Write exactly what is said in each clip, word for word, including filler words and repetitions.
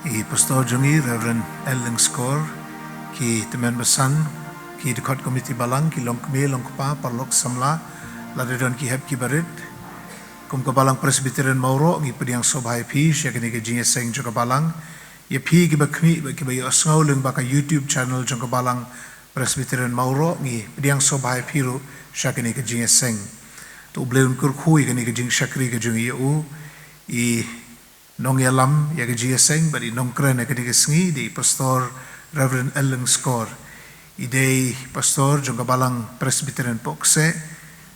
I Pastor jong i Reverend L Lyngskor, ki tymmen basan, ki dkhot komiti balang, ki longkmie longkpa, paralok samla, lada don ki hep ki barit. Kum ka Balang Presbyterian Mawroh ngi pdiang sngewbha ïa phi sha kane ka jingïaseng jong ka balang. Ïa phi kiba khmih bad kiba ïohsngew lyngba ka YouTube channel jong ka Balang Presbyterian Mawroh, ngi pdiang sngewbha ïa phi ruh sha kane ka jingïaseng. To U Blei un kyrkhu ïa kane ka jingshakri ka jong i ïa u, i nongïalam ïa ka jingïaseng bad i nongkren ïa kane ka sngi, dei i Pastor Reverend L Lyngskor. I dei pastor jong ka Balang Presbyterian Pohkseh.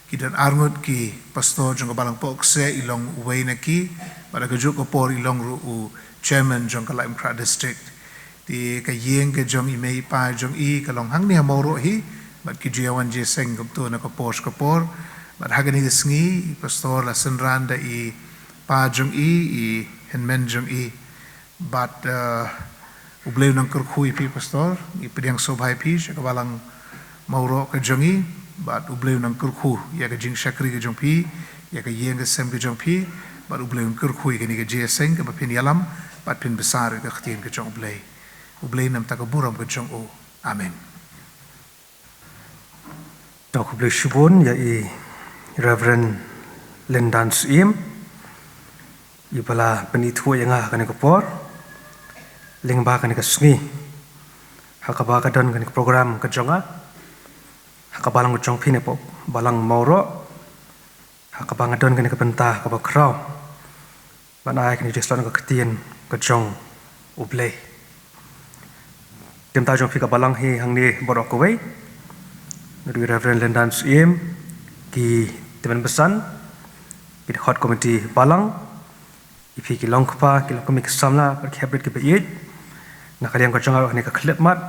Ki don arngut ki pastor jong ka Balang Pohkseh, i long uwei na ki, bad ha kajuh ka por i long ruh u chairman jong ka Laitumkhrah District. Te ka ïing ka jong i mei i pa jong i ka long hangne ha Mawroh hi, bad ki ju ïa wan jingïaseng kumto na ka por sha ka por. Bad ha kane ka sngi i pastor la synran da i pa jong i, i hynmen jong i. Bad, eh, U Blei un nang kyrkhu ïa phi pastor, ngi pdiang sngewbha ïa phi sha ka Balang Mawroh ka jong i, bad U Blei un nang kyrkhu ïa ka jingshakri ka jong phi, ïa ka ïing ka sem ka jong phi, bad U Blei un kyrkhu ïa kane ka jingïaseng kaba phin ïalam bad phin bsa ruh ïa ka ktien ka jong U Blei. U Blei na ka bynta ka burom ka jong u. Amen. To khublei shibun ïa i Reverend Lyndan Syiem, iba la pynithuh ïa nga ha kane ka por lyngba kane ka sngi, ha kaba ka don kane ka program ka jong nga ha ka balang ka jong phi ne, Balang Mawroh, ha kaba nga don kane ka bynta kaba khraw ban ai kane ka jingslot na ka ktien ka jong U Blei. Te na ka bynta jong phi ka balang hi hangne baroh kawei, naduh i Reverend Lyndan Syiem, ki tymmen basan, ki dkhot komiti balang, ïa phi ki longkpa, ki longkmie, ki samla bad ki heprit kiba ïeit. Na ka liang ka jong nga ruh ha kane ka khyllipmat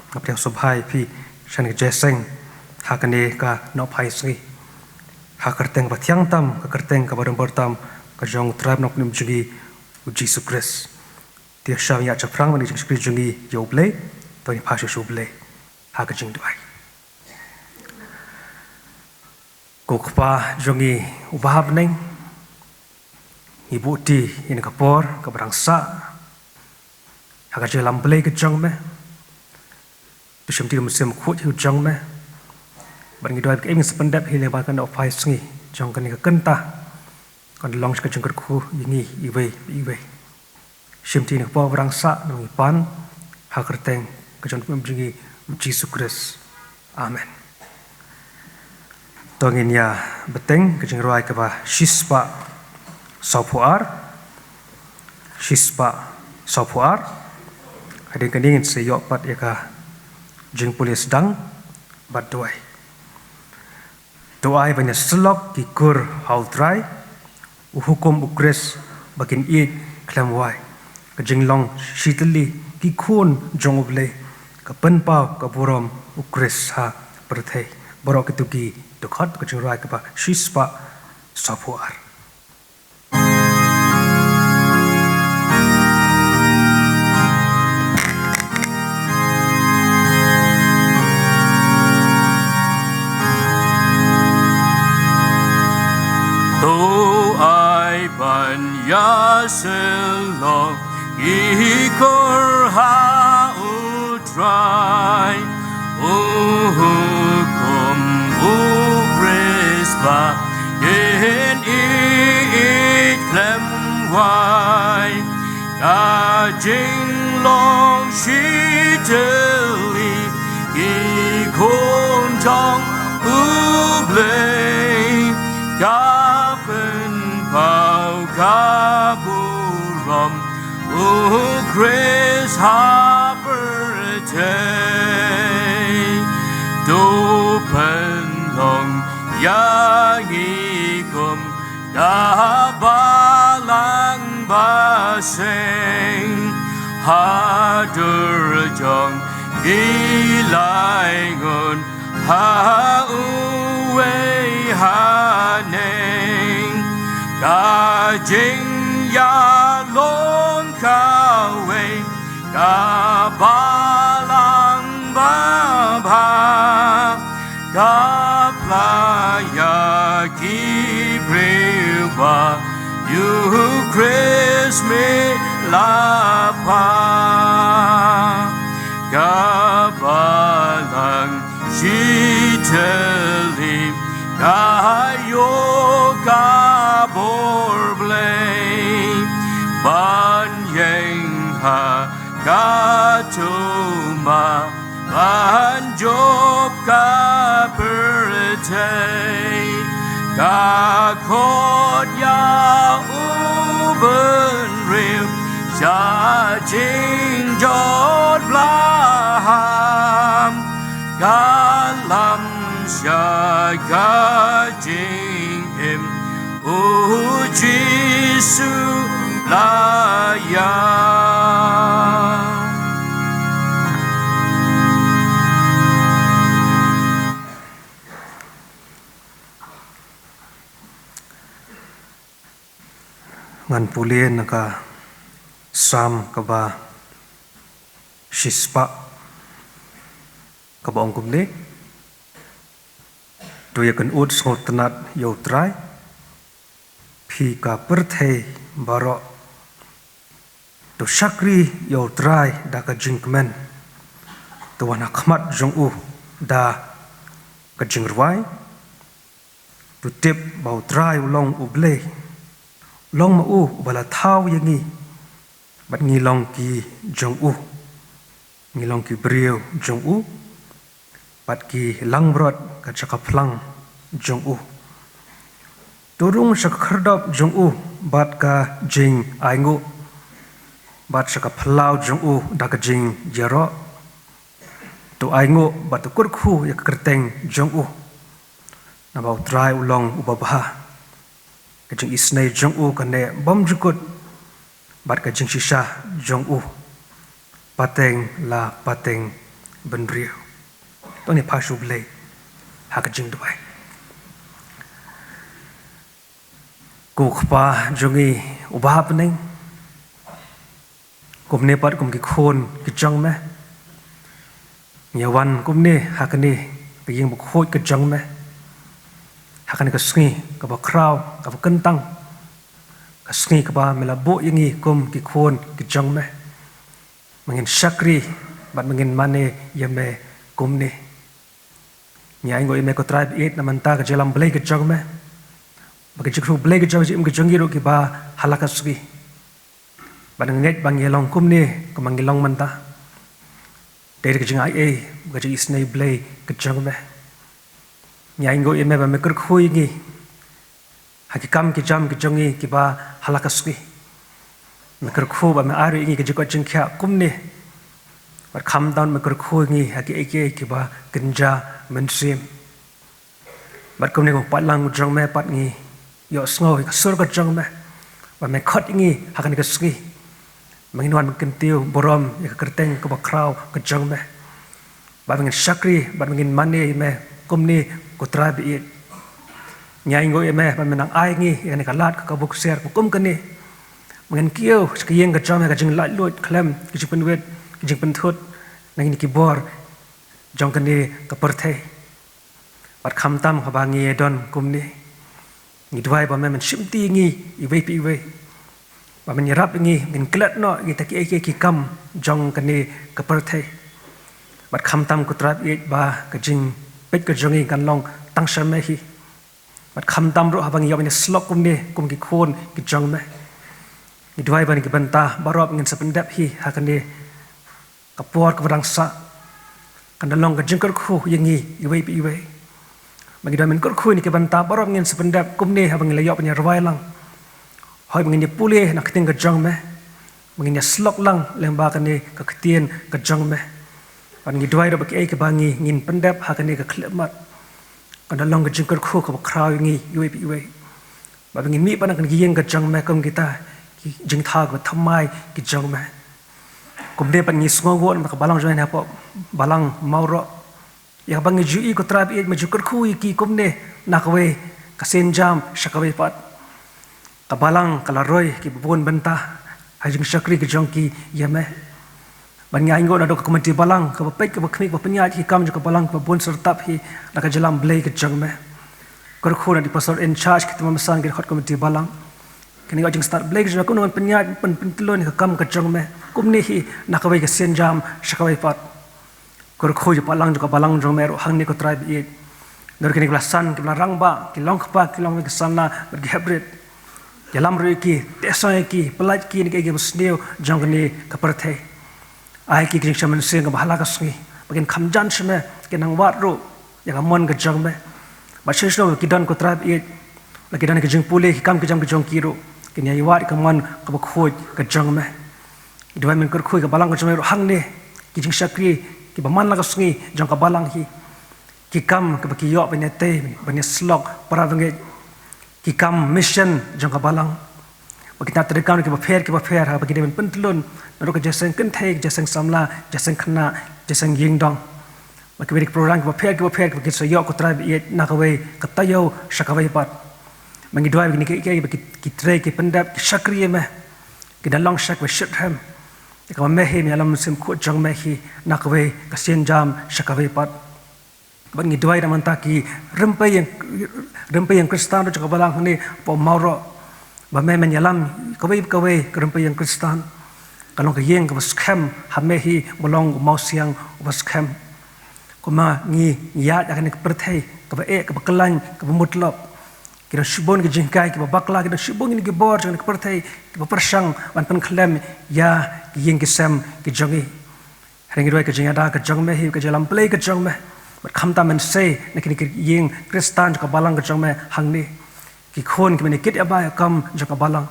nga pdiang sngewbha ïa phi sha kane ka jingïaseng ha kane ka Nohphai Sngi, ha ka kyrteng ba thiang tam, ka kyrteng kaba donbor tam ka jong U Trai Nongpynim jong ngi U Jisu Khrist. Te sha ban ïa shaphrang bad ïa ka jingshakri jong ngi ïa U Blei, to ngin phah sha U Blei ha ka jingduwai. Ko Kpa jong ngi uba ha bneng, ngi buh ti ïa kane ka por kaba dang sah ha ka jingïalam Blei ka jong me. To shim ti da u Mynsiem Bakhuid hi u jong me, bad ngi duwai ba ka im ngin sa pyndep hi lyngba kane ka Nohphai Sngi jong kane ka kynta kan long sha ka jingkyrkhu ïa ngi iwei pa iwei. Shim ti ïa kane ka por ba dang sah namar ngi pan ha ka kyrteng ka jong U Trai jong ngi U Jisu Khrist. Amen. To ngin ïa bteng ka jingrwai kaba shispah sawphew ar. Shispah sawphew ar. Hadien kane ngin sa ïoh pat ïa ka jingpule sdang bad duwai. To ai ban ïa syllok ki kur ha U Trai, u hukum U Khrist ba kin ïeit khlem wai. Ka jinglong shitylli ki khun jong U Blei, ka pynpaw ka burom U Khrist ha pyrthei. Baroh kito ki dkhot ka jingrwai kaba shispah sawphew ar. To ai ban ïa syllok ki kur ha U Trai, u hukum U Khrist ba kin ïeit khlem wai. Ka jinglong shitylli ki khun jong U Blei, ka pynpaw ka burom U Khrist ha pyrthei. To pynlong ïa ngi kum ka balang ba seng ha dur jong ki laingut ha uwei ha neng. Ka jingïalong kawei ka balang babha, ka pla ïa ki briew ba U Khrist me la pha. Ka balang shi tylli ka ïoh ka bor Blei ban ïeng ha ka tumba ban jop ka pyrthei. Ka khot ïa u bynriew sha jingjot blaham, ka lam sha ka jingim, u Jisu la ïa. Ngan pule na ka Salm kaba shispah, kaba ong kumne: To ïa kynnoh sngewtynnad ïa U Trai, phi ka pyrthei baroh. To shakri ïa U Trai da ka jingkmen. To wan ha khmat jong u da ka jingrwai. To tip ba U Trai u long U Blei. U long ma u uba la thaw ïa ngi bad ngi long ki jong u. Ngi long ki briew jong u bad ki langbrot kat sha ka phlang jong u. To rung sha ka khyrdop jong u bad ka jingainguh, bad sha ka phyllaw jong u da ka jingïaroh. To ainguh bad to kyrkhu ïa ka kyrteng jong u. Naba U Trai u long uba bha. Ka jingisynei jong u ka neh bymjukut, bad ka jingshisha jong u pateng la pateng bynriew. To ngin ïa phah sha U Blei ha ka jingduwai. Ko Kpa jong ngi uba ha bneng, kumne pat kum ki khun ki jong me, ngi ïa wan kumne ha kane ka ïing bakhuid ka jong me, ha kane ka sngi kaba khraw, kaba kyntang, ka sngi kaba me la buh ïa ngi kum ki khun ki jong me. Me ngin shakri bad me ngin mane ïa me kumne. Ngi ainguh ïa me ko Trai baieit na bynta ka jingïalam blei ka jong me, bad ka jingkyrkhu blei ka jong, jingim ka jong ngi ruh kiba ha la ka sngi. Bad nga ngeit ba ngi long kumne kumba ngi long mynta, dei da ka jingai ei bad ka jingisynei blei ka jong me. Ngi ainguh ïa me ba me kyrkhu ïa ngi ha ki kam ki jam ki jong ngi kiba ha la ka sngi. Me kyrkhu bad me ai ruh ïa ngi ka jingkoit jingkhiah kumne. Bad khamtam me kyrkhu ïa ngi ha kiei kiei kiba kynja mynsiem. Bad kumne ko Paidlang jong me, pat ngi ïohsngew ïa ka sur ka jong me ba me khot ïa ngi ha kane ka sngi. Me ngin wan ban kyntiew burom ïa ka kyrteng kaba khraw ka jong me. Bad me ngin shakri bad me ngin mane ïa me kumne ko Trai baieit. Ngi ainguh ïa me ba me nang ai ngi ïa kane ka lad ka, ka bok siar ka kum kane. Me ngin kiew sha ka ïing ka jong me ka jinglaitluid khlem ka jingpynwit ka jingpynthut na kine ki bor jong kane ka pyrthei. Bad khamtam haba ngi ïa don kumne, ngi duwai ba me men shimti ïa ngi iwei pa iwei, ba men ïarap ïa ngi ngin klet noh ïa kita kiei kiei ki kam jong kane ka pyrthei. Bad khamtam ko Trai baieit ba ka jingpeit ka jong ngi kan long tang sha me hi. Bad khamtam ruh haba ngi ïoh ban ïasyllok kumne kum ki khun ki jong me, ngi duwai ba na ki bynta baroh ngin sa pyndep hi ha kane ka por kaba dang sah, kan da long ka jingkyrkhu ïa ngi iwei pa iwei. Ba ngi duwai men kyrkhu ïa ngi na ki bynta baroh ngin sa pyndep kumne haba ngi la ïoh ban ïa rwai lang. Hooid, ba ngin ïa pule na ka ktien ka jong me, ba ngin ïa syllok lang lyngba kane ka ktien ka jong me. Bad ngi duwai ruh ba kiei kiba ngi ngin pyndep ha kane ka khyllipmat, kan da long ka jingkyrkhu kaba khraw ïa ngi iwei pa iwei. Ba ngin mih pat na kane ka ïing ka jong me kum kita ki jingthaw kiba thymmai ki jong me. Kumne pat ngi sngewnguh na ka balang jong me hapoh balang Mawroh, ïa kaba ngi ju ïohi ko Trai baieit me ju kyrkhu ïa ki kumne na kawei ka sienjam sha kawei pat. Ka balang ka la roi kiba bun bynta ha jingshakri ka jong ki ïa me. Bad ngi ainguh naduh ka komiti balang kaba peit, kaba khmih, kaba pynïaid ïa ki kam jong ka balang kiba bun syrtap hi na ka jingïalam blei ka jong me. Kyrkhu na ki pastor in charge, ki tymmen basan, ki dkhot komiti balang. Kane ka jingstad Blei ka jong me, kumno ban pynïaid, ban pyntlun ïa ka kam ka jong me. Kumne hi na kawei ka sienjam sha kawei pat. Kyrkhu ïa ka balang jong ka balang jong me ruh hangne ko Trai ba ïeit. Dur kine ki ba la san, ki ba la rangbah, ki long kpa, ki long ki samla, bad ki heprit. Ïalam ruh ïa ki, teh song ïa ki, pyllait ki na kiei kiei ki basniew jong kane ka pyrthei. Ai ki ka jingshah mynsiem kaba ha la ka sngi, ba kin kham jan sha me, kin nang wad ruh ïa ka mon ka jong me. Bad shisha ba ki don ko Trai ba ïeit, la ki don ki jingpule ki kam ki jam ki jong ki ruh, kin ïai wad ïa ka mon kaba khuid ka jong me. Ngi duwai men kyrkhu ïa ka balang ka jong me ruh hangne, ki jingshakri kiba man la ka sngi jong ka balang hi, ki kam kiba ki ïoh ban ïatei, ban ïasyllok para bangeit, ki kam mission jong ka balang. Ba ki tnat treikam kiba pher kiba pher, ha ba ki dei ban pyntlun, naduh ka jingïaseng kynthei, ka jingïaseng samla, jingïaseng khynnah, jingïaseng ïingdong. Ba kiwei de ki program kiba pher kiba pher, kiba kin sa ïoh ko Trai ba ïeit na kawei ka taïew sha kawei pat. Ba ngi duwai ba kine kiei kiei ba ki, ki trei, ki pyndep, ki shakri ïa me, kin da long sha kaba shitrhem. Ïa kaba me hi, me ïalam Mynsiem Bakhuid jong me hi na kawei ka sienjam sha kawei pat. Bad ngi duwai da mynta ki rympei ïing, rympei ïing Khristan ruh jong ka balang hangne hapoh Mawroh, ba me men ïalam kawei kawei ka rympei ïing Khristan. Ka long ka ïing kaba skhem ha me hi, ba long u mawsiang uba skhem. Kumba ngi, ngi ïaid ha kane ka pyrthei kaba eh, kaba khlaiñ, kaba mutlop, ki don shibun ki jinghikai kiba bakla, ki don shibun kine ki bor jong kane ka pyrthei kiba pyrshang ban pynkhlem ïa ki ïing ki sem ki jong ngi. Hynrei ngi duwai ka jingïada ka jong me hi, ka jingïalam Blei ka jong me, bad khamtam men sei na kine ki ïing Khristan jong ka balang ka jong me hangne. Ki khun kiba ïakit ïabah ïa ka kam jong ka balang,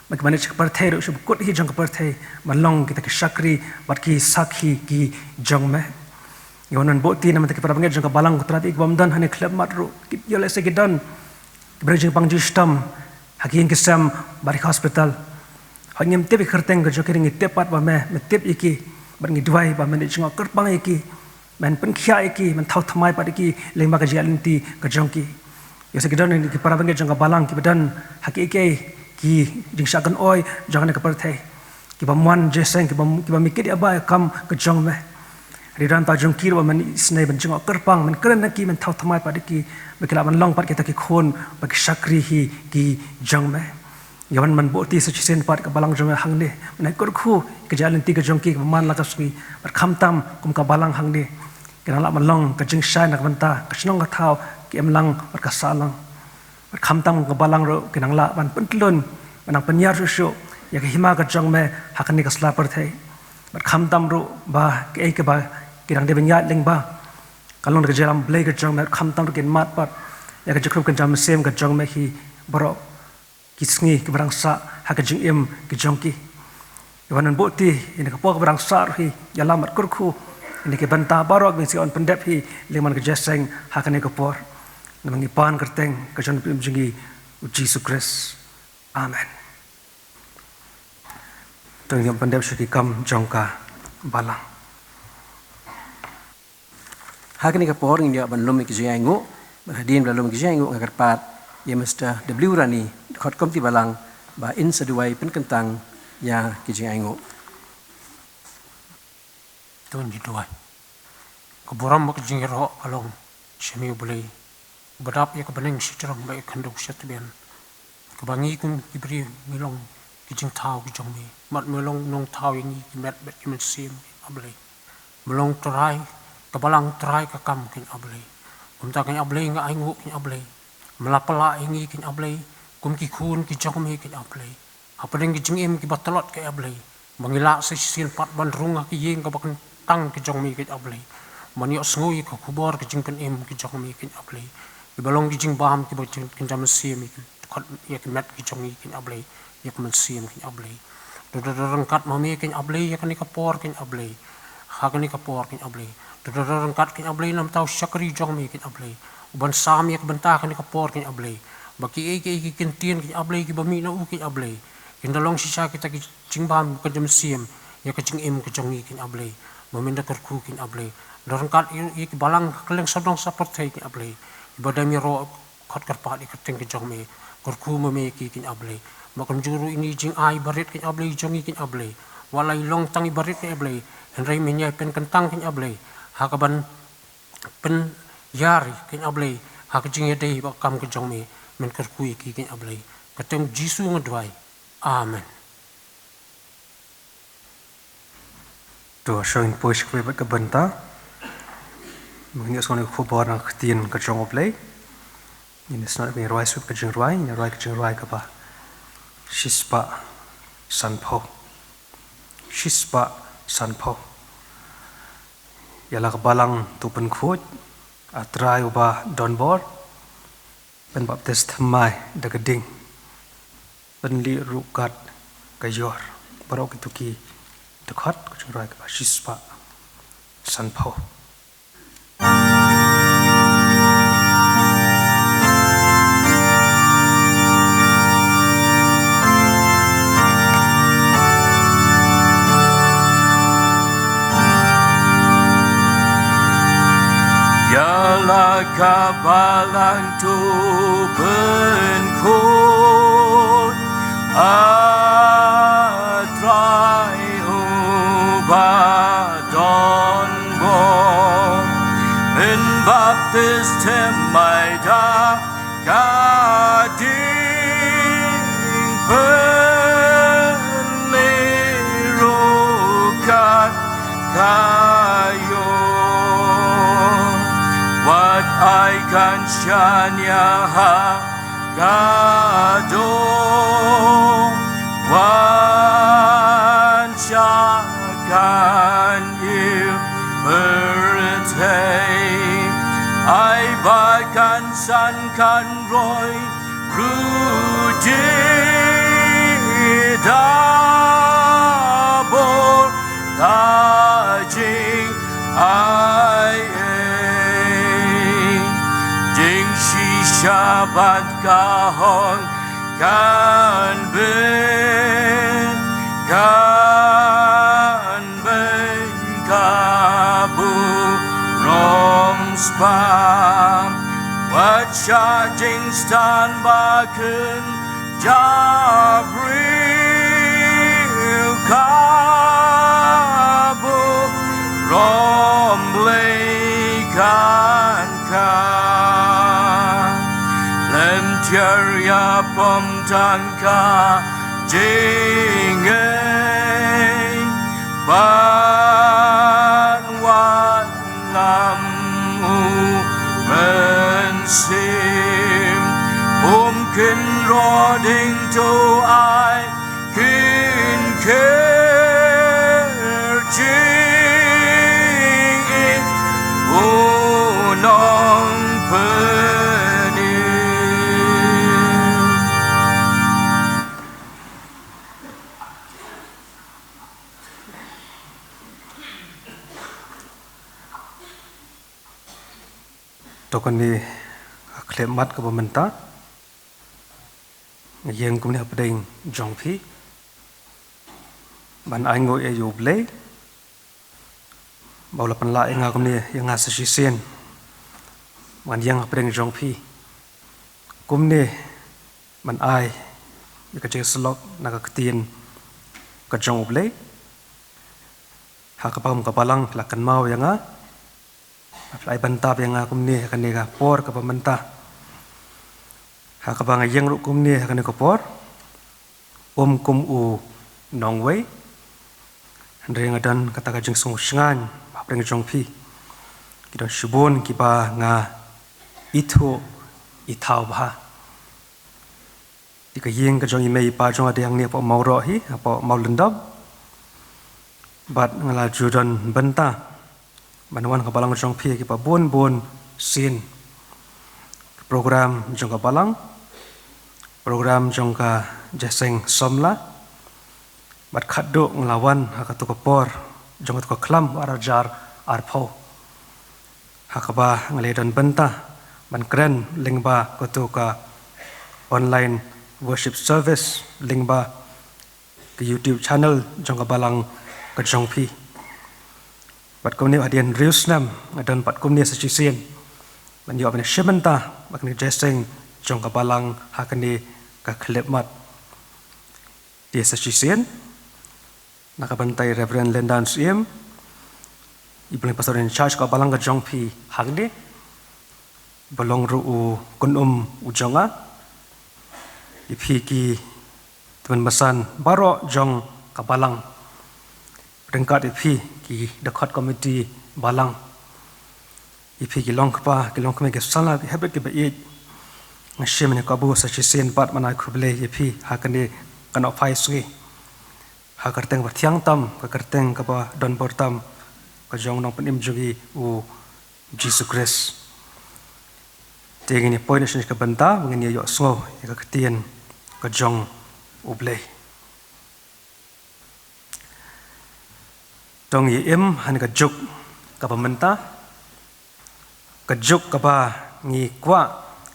bad kiba ïaid sha ka pyrthei ruh, sha bakut hi jong ka pyrthei, ban long kita ki shakri bad ki sakhi ki jong me. Ngi wan ban buhti na ka bynta ki para bangeit jong ka balang ko Trai, kiba ym don hangne khyllipmat ruh, ki ïoh lehse ki don kiba don jingpang jingshitom ha ki ïing ki sem bad ha ki hospital. Hooid ngim tip ïa ki kyrteng ka jong ki, hynrei ngi tip pat ba me, me tip ïa ki. Bad ngi duwai ba men da jngoh kyrpang ïa ki, men pynkhiah ïa ki, men thaw thymmai pat ïa ki lyngba ka jingïaid lynti ka jong ki. Ïoh lehse ki don ki para bangeit jong ka balang kiba don ha kiei kiei ki jingshah kynoi jong kane ka pyrthei, kiba ym wan jingïaseng, kiba, kiba ym ïakit ïabah ïa ka kam ka jong me. Hynrei don ta jong ki ruh ba men isynei ban jngoh kyrpang, men kren na ki, men thaw thymmai pat ïa ki, ba ki lah ban long pat kita ki khun ba ki shakri hi ki jong me. Ngi wan ban buhti sa shisien pat ka balang jong me hangne, men ai kyrkhu ïa ka jingïaid lynti ka jong ki kaba man la ka sngi, bad khamtam kum ka balang hangne, kin nang lah ban long ka jingshai na ka bynta ka shnong ka thaw, ka imlang bad ka sahlang. Bad khamtam ka balang ruh kin nang lah ban pyntlun, ban nang pynïar shuh shuh ïa ka hima ka jong me ha kane ka sla pyrthei. Bad khamtam ruh ba kaei kaba ki dang dei ban ïaid lyngba, kan long da ka jingïalam Blei ka jong me, khamtam ruh kin mad pat ïa ka jingkyrkhu ka jingïalam mynsiem ka jong me hi baroh ki sngi kiba dang sah ha ka jingim ka jong ki. Ngi wan ban buhti ïa kane ka por kaba dang sah ruh hi, ïalam bad kyrkhu ïa kine ki bynta baroh kiba ngi sa wan pyndep hi lyngba ka jingïaseng ha kane ka por. Namar ngi pan kyrteng ka jong u Nongpynim jong ngi u Jisu Khrist. Amen. To ngin ïa pyndep sha ki kam jong ka balang. Ha kane ka por ngin ïa ban lum ïa ki jingaiñguh, bad hadien ba la lum ïa ki jingaiñguh nga kyrpad ïa Mister W Rani, dkhot komiti balang, ba in sa duwai pynkyntang ïa ki jingaiñguh. To ngin duwai. Ka burom bad ka jingïaroh ka long sha me U Blei, uba dap ïa ka bneng shajrong bad ïa ka khyndew shatbian. Kaba ngi kum ki briew ngi long ki jingthaw ki jong me, bad me long nongthaw ïa ngi ki met bad ki mynsiem, Kynrad Blei. Me long Trai ka balang, Trai ka kam, Kynrad Blei. Kumta Kynrad Blei nga ainguh, Kynrad Blei, me la pynlah ïa ngi, Kynrad Blei, kum ki khun ki jong me, Kynrad Blei, hapdeng ki jingim kiba tlot, Kynrad Blei, ba ngi lah sa shisien pat ban rung ha ki ïing kaba kyntang ki jong me, Kynrad Blei, ban ïohsngew ïa ka khubor ka jingpynim ki jong me, Kynrad Blei, kiba long ki jingbam kiba jing, ki jam mynsiem ïa ki, ïa ki met ki jong ngi, Kynrad Blei, ïa ka mynsiem, Kynrad Blei. To, to, to ryngkat ma me, Kynrad Blei, ïa kane ka por, Kynrad Blei. Ha kane ka por, Kynrad Blei. To, to, to ryngkat, Kynrad Blei, na bynta u shakri jong me, Kynrad Blei, uban sam ïa ka bynta kane ka por, Kynrad Blei, ba kiei kiei ki kyntien, Kynrad Blei, kiba mih na u, Kynrad Blei, kin da long shisha kita ki jingbam ka jam mynsiem ïa ka jingim ka jong ngi, Kynrad Blei. Ba men da kyrkhu, Kynrad Blei. To ryngkat ïa, ïa ki balang ha kylleng sawdong sawpyrthei, Kynrad Blei, kiba dang ïaroh khot kyrpad ïa ka kyrteng ka jong me. Kyrkhu ma me ïa ki, Kynrad Blei. Ba kumjuh ruh ine i jingai barit, Kynrad Blei, jong ngi, Kynrad Blei, wat la i long tang i barit, Kynrad Blei, hynrei men ïai pynkyntang, Kynrad Blei, ha kaban pynïar, Kynrad Blei, ha ka jingïadei bad ka kam ka jong me. Men kyrkhu ïa ki, Kynrad Blei. Ha kyrteng Jisu nga duwai. Amen. To, shong poi shikwe bad ka bynta. Mynta sngewbha khubor na ka ktien ka jong U Blei. Ngin ïa sngewbha rwai sut ka jingrwai, ngin rwai ka jingrwai kaba shispah sanphew. Shispah sanphew. Ïa la ka balang to pynkhuid, A Trai uba donbor, pynbaptis thymmai da ka ding, pynlieh ruh kat ka ïor. Baroh kito ki dkhot ka jingrwai kaba shispah sanphew. Ïa la ka balang to pynkhuid, A Trai uba donbor, pynbaptis thymmai da ka ding, pynlieh ruh kat ka ïor. Wat ai kan shaniah ha ka doh, wan sha kan ïing pyrthei. Ai ba kan san kan roi ruh jingdap bor, ka jingaiei, jingshisha bad ka hok kan beiñ, kan beiñ ka burom spah. Wat shah jingstad ba kynja briew, ka burom Blei kan khang. Lynter ïa pom tang ka jingngeit, ban wan lam U Mynsiem. Um kynroh ding to ai kynkhei jingim, U Nongpynim. To kane ka khyllipmat kaba mynta, nga ïeng kumne hapdeng jong phi ban ainguh ïa U Blei ba u la pynlah ïa nga kumne, ïa nga sa shisien ban ïeng hapdeng jong phi kumne, ban ai ïa ka jingsyllok na ka ktien ka jong U Blei. Ha kaba kum ka balang phi la kynmaw ïa nga, phi la ai bynta ïa nga kumne ha kane ka por kaba mynta. Ha kaba nga ïeng ruh kumne ha kane ka por, um kum u nongwei, hynrei nga don kata ka jingsngewshngaiñ hapdeng jong phi. Ki don shibun kiba nga ithuh ithaw bha. Te ka ïing ka jong i mei i pa jong nga dei hangne hapoh Mawroh hi, hapoh Mawlyndop. Bad nga la ju don bynta ban wan ha ka balang jong phi ha kiba bun bun sien. Ka program jong ka balang, program jong ka jingïaseng samla, bad khatduh nga la wan ha kato ka por jong kato ka khlam ar hajar arphew, ha kaba nga la don bynta ban kren lyngba kato ka online worship service lyngba ka YouTube channel jong ka balang ka jong phi. Bad kumne hadien hynriew snem nga don pat kumne sa shisien ban ïoh ban shim bynta ha kane ka jingïaseng jong ka balang ha kane ka khyllipmat. Te sa shisien na ka bynta i Reverend Lendan Syiem, i ba long pastor in charge ka balang ka jong phi hangne, ba long ruh u kynum u jong nga, Ïa phi ki tymmen basan baroh jong ka balang, ryngkat ïa phi ki dkhot komiti balang, ïa phi ki longkpa ki longkmie, ki samla, ki hepdep ki ba ïeit, nga shim ïa ka kabu sa shisien pat ban ai khublei ïa phi ha kane ka nohphai sngi, ha ka kyrteng ba thiang tam, ka kyrteng kaba donbor tam ka jong u Nongpynim jong ngi u Jisu Khrist. Te ngin ïa poi noh sha ka bynta ba ngin ïa ïohsngew ïa ka ktien ka jong U Blei. To ngin ïa im ha kane ka juk kaba mynta, ka juk kaba ngi kwah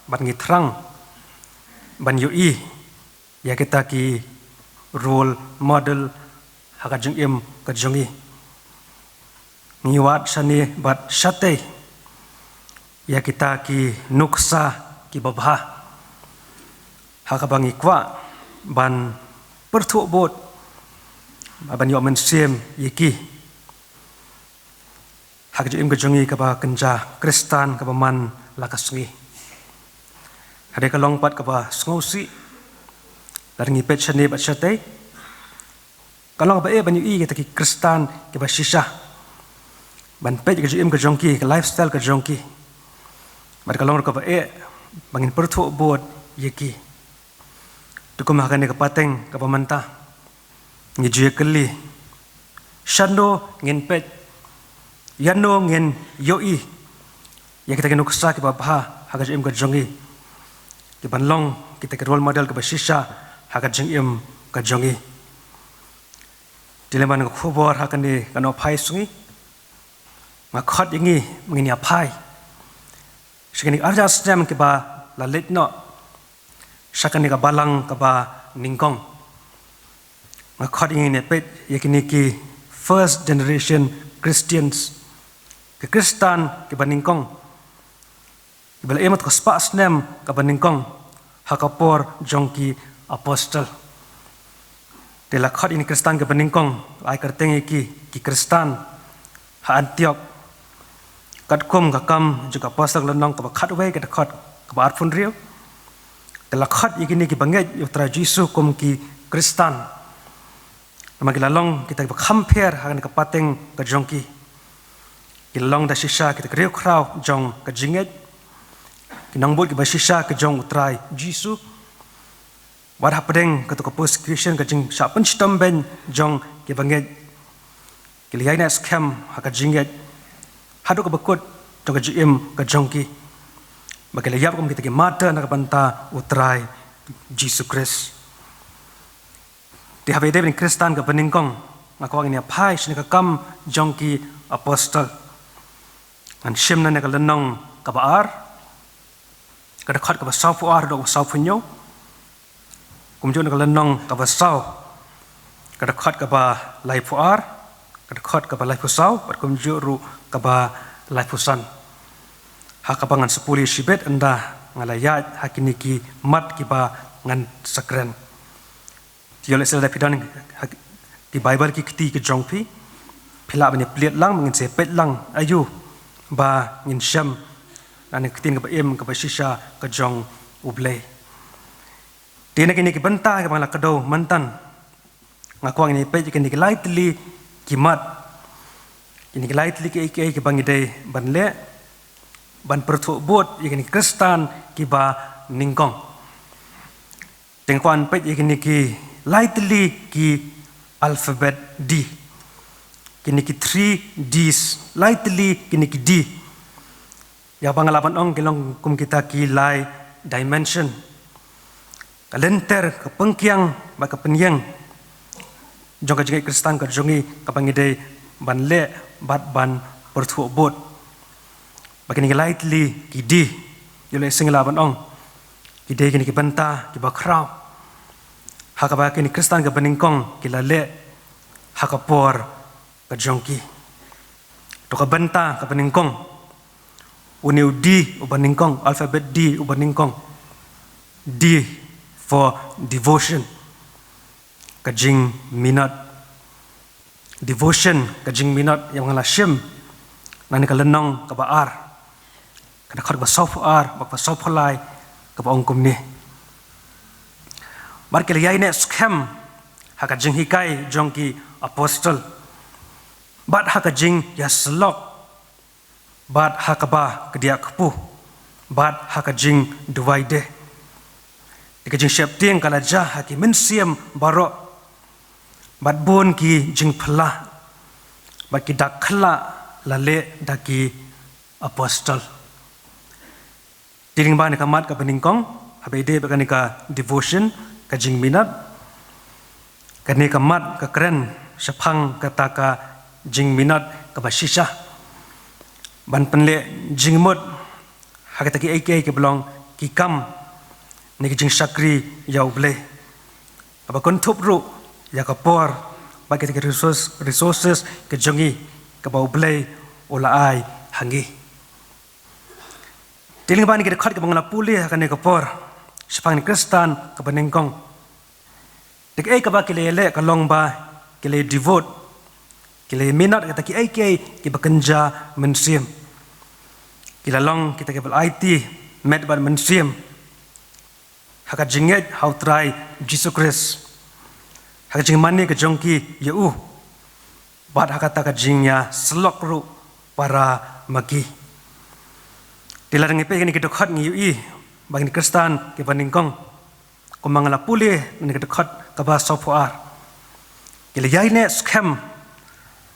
bad ngi thrang ban ïohi ïa kita ki role model ha ka jingim ka jong ngi. Ngi wad shane bad shatei ïa kita ki nuksa ki babha ha kaba ngi kwah ban pyrthuh bud, ban ïoh mynsiem ïa ki ha ka jingim ka jong ngi kaba kynja Khristan kaba man la ka sngi. Hynrei ka long pat kaba sngewsih lada ngi peit shane bad shatei. Ka long kaba eh ban ïohi kita ki Khristan kiba shisha, ban peit ka jingim ka jong ki, ka lifestyle ka jong ki. Bad ka long ruh kaba eh ba ngin pyrthuh bud ïa ki. Te kum ha kane ka pateng kaba mynta, ngi ju ïa kylli, shano ngin peit, ïano ngin ïohi ïa kita ki nuksa kiba bha ha ka jingim ka jong ngi, kiban long kita ki role model kiba shisha ha ka jingim ka jong ngi. Te lem bad ka khubor ha kane ka nohphai sngi, nga khot ïa ngi ba ngin ïa phai sha kine ki arhajar snem kiba la leit noh sha kane ka balang kaba nyngkong. Nga khot ïa ngi ngin ïa peit ïa kine ki first generation Christians, ki Khristan kiba nyngkong, kiba la im ha ka spah snem kaba nyngkong ha ka por jong ki apostol. Te la khot ïa kine ki Khristan kiba nyngkong, la ai kyrteng ïa ki, ki Khristan ha Antiok. Katkum ka Kam jong ki Apostol, ka lynnong kaba khatwei, ka dkhot kaba arphew hynriew. Te la khot ïa kine kiba ngeit ïa U Trai Jisu kum ki Khristan. Namar ki la long kita kiba kham pher ha kane ka pateng ka jong ki. Ki la long da shisha kita ki riewkhraw jong ka jingngeit, ki nongbud kiba shisha ka jong U Trai Jisu. Wat hapdeng kato ka persecution, ka jingshah pynshitom beiñ jong kiba ngeit, ki la ïaineh skhem ha ka jingngeit haduh kaba kut jong ka jingim ka jong ki, ba ki la ïap kum kita ki martyr na ka bynta U Trai Jisu Khrist. Te haba ïadei bad kine ki Khristan kiba nyngkong, nga kwah ngin ïa phai sha kane ka Kam jong ki Apostol. Ngan shim na kane ka lynnong kaba ar, ka dkhot kaba sawphew ar haduh kaba sawphew hynñiew. Kumjuh na ka lynnong kaba saw, ka dkhot kaba laiphew ar, ka dkhot kaba laiphew saw, bad kumjuh ruh kaba laiphew san. Ha kaba ngan sa pule shibit ynda nga la ïaid ha kine ki mat kiba ngan sa kren. Te ïoh lehse lada phi don ha ki Baibl ki kti ki jong phi, phi lah ban ïa plie lang, ngin sa peit lang aïu ba ngin shem na kane ka ktien kaba im kaba shisha ka jong U Blei. Te na kine ki bynta kiba nga la kdew mynta, nga kwah ngin ïa peit ïa kine ki lai tylli ki mat, kine ki lai tylli kiei kiei kiba ngi dei ban leh ban pyrthuh bud ïa kine ki Khristan kiba nyngkong. Te nga kwah ban peit ïa kine ki lai tylli ki alphabet D, kine ki three Ds, lai tylli kine ki D. Ïa ba nga lah ban ong ki long kum kita ki lai dimension, ka lynter, ka pynkiang bad ka pynïeng jong ka jingngeit Khristan ka jong ngi, kaba ngi dei ban leh bad ban pyrthuh bud. Ba kine ki lai tylli ki D, ïoh lehse ngi lah ban ong, ki dei kine ki bynta kiba khraw ha kaba kine ki Khristan kiba nyngkong ki la leh ha ka por ka jong ki. To ka bynta kaba nyngkong, une u D uba nyngkong, alphabet D uba nyngkong. D for devotion, ka jingminot. Devotion, ka jingminot, ïa ba nga la shim na kane ka lynnong kaba ar, ka dkhot kaba sawphew ar bad kaba sawphew lai, kaba ong kumne: Bad ki la ïaineh skhem ha ka jinghikai jong ki apostol, bad ha ka jingïasyllok, bad ha kaba kdiah kpu, bad ha ka jingduwai de. Te ka jingsheptieng ka la jia ha ki mynsiem baroh, bad bun ki jingphylla, bad ki dak khlak la leh da ki apostol. Te lyngba kane ka mat kaba nyngkong, haba ïadei bad kane ka devotion, ka jingminot, kane ka mat ka kren shaphang kata ka jingminot kaba shisha, ban pynleh jingmut ha kita kiei kiei kiba long ki kam ne ki jingshakri ïa U Blei, kaba kynthup ruh ïa ka por bad kita ki resource, resources ka jong ngi kaba U Blei u la ai ha ngi. Te lyngba kine ki dkhot kiba nga la pule ha kane ka por shaphang kine ki Khristan kiba nyngkong, te kaei kaba ki la ïaleh ka long ba ki la devote, ki la minot kita kiei kiei kiba kynja mynsiem. Ki la long kita kiba la aiti met bad mynsiem ha ka jingngeit ha U Trai Jisu Khrist, ha ka jingmane ka jong ki ïa U, bad ha kata ka jingïasyllok ruh para ma ki. Te lada ngi peit kine ki dkhot ngi ïohi ba kine ki Khristan kiba nyngkong, kumba nga la pule na kane ka dkhot kaba sawphew ar, ki la ïaineh skhem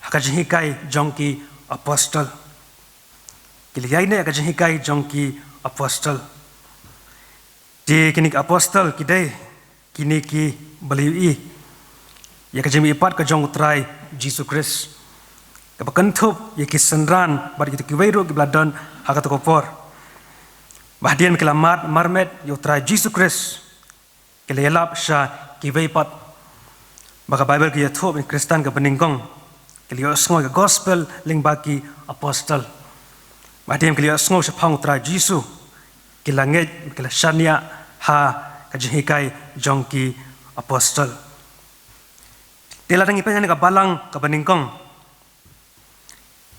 ha ka jinghikai jong ki apostol. Ki la ïaineh ha ka jinghikai jong ki apostol. Te kine ki apostol ki dei kine kiba la ïohi ïa ka jingmihpat ka jong U Trai Jisu Khrist, kaba kynthup ïa ki synran bad kita kiwei ruh kiba la don ha kata ka por, ba hadien ba ki la mad marmet ïa U Trai Jisu Khrist, ki la ïalap sha kiwei pat. Ba ka Baibl ka ïathuh ba kine ki Khristan kiba nyngkong ki la ïohsngew ïa ka gospel lyngba ki apostol. Ba hadien ba ki la ïohsngew shaphang U Trai Jisu, ki la ngeit, ki la shaniah ha ka jinghikai jong ki apostol. Te lada ngi peit ha kane ka balang kaba nyngkong,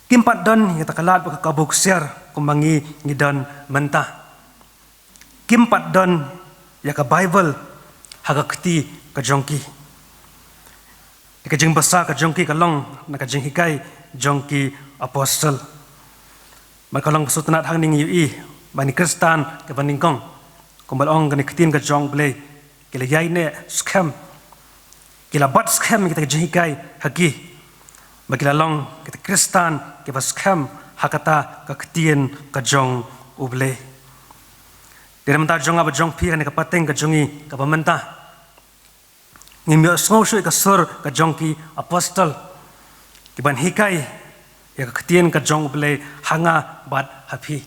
kim pat don ïa kata ka lad bad ka kabu ksiar kumba ngi ngi don mynta. Kim pat don ïa ka Baibl ha ka kti ka jong ki. Te ka jingbasa ka jong ki ka long na ka jinghikai jong ki apostol. Bad ka long ka sngewtynnad hangne ngi ïohi ba kine ki Khristan kiba nyngkong, kumba la ong ha kane ka ktien ka jong U Blei, ki la ïaineh skhem, ki la bat skhem ïa kita ki jinghikai ha ki, ba ki la long kita ki Khristan kiba skhem ha kata ka ktien ka jong U Blei. Te na ka bynta jong nga bad jong phi ha kane ka pateng ka jong ngi kaba mynta, ngim ïohsngew shuh ïa ka sur ka jong ki apostol, ki ban hikai ïa ka ktien ka jong U Blei ha nga bad ha phi.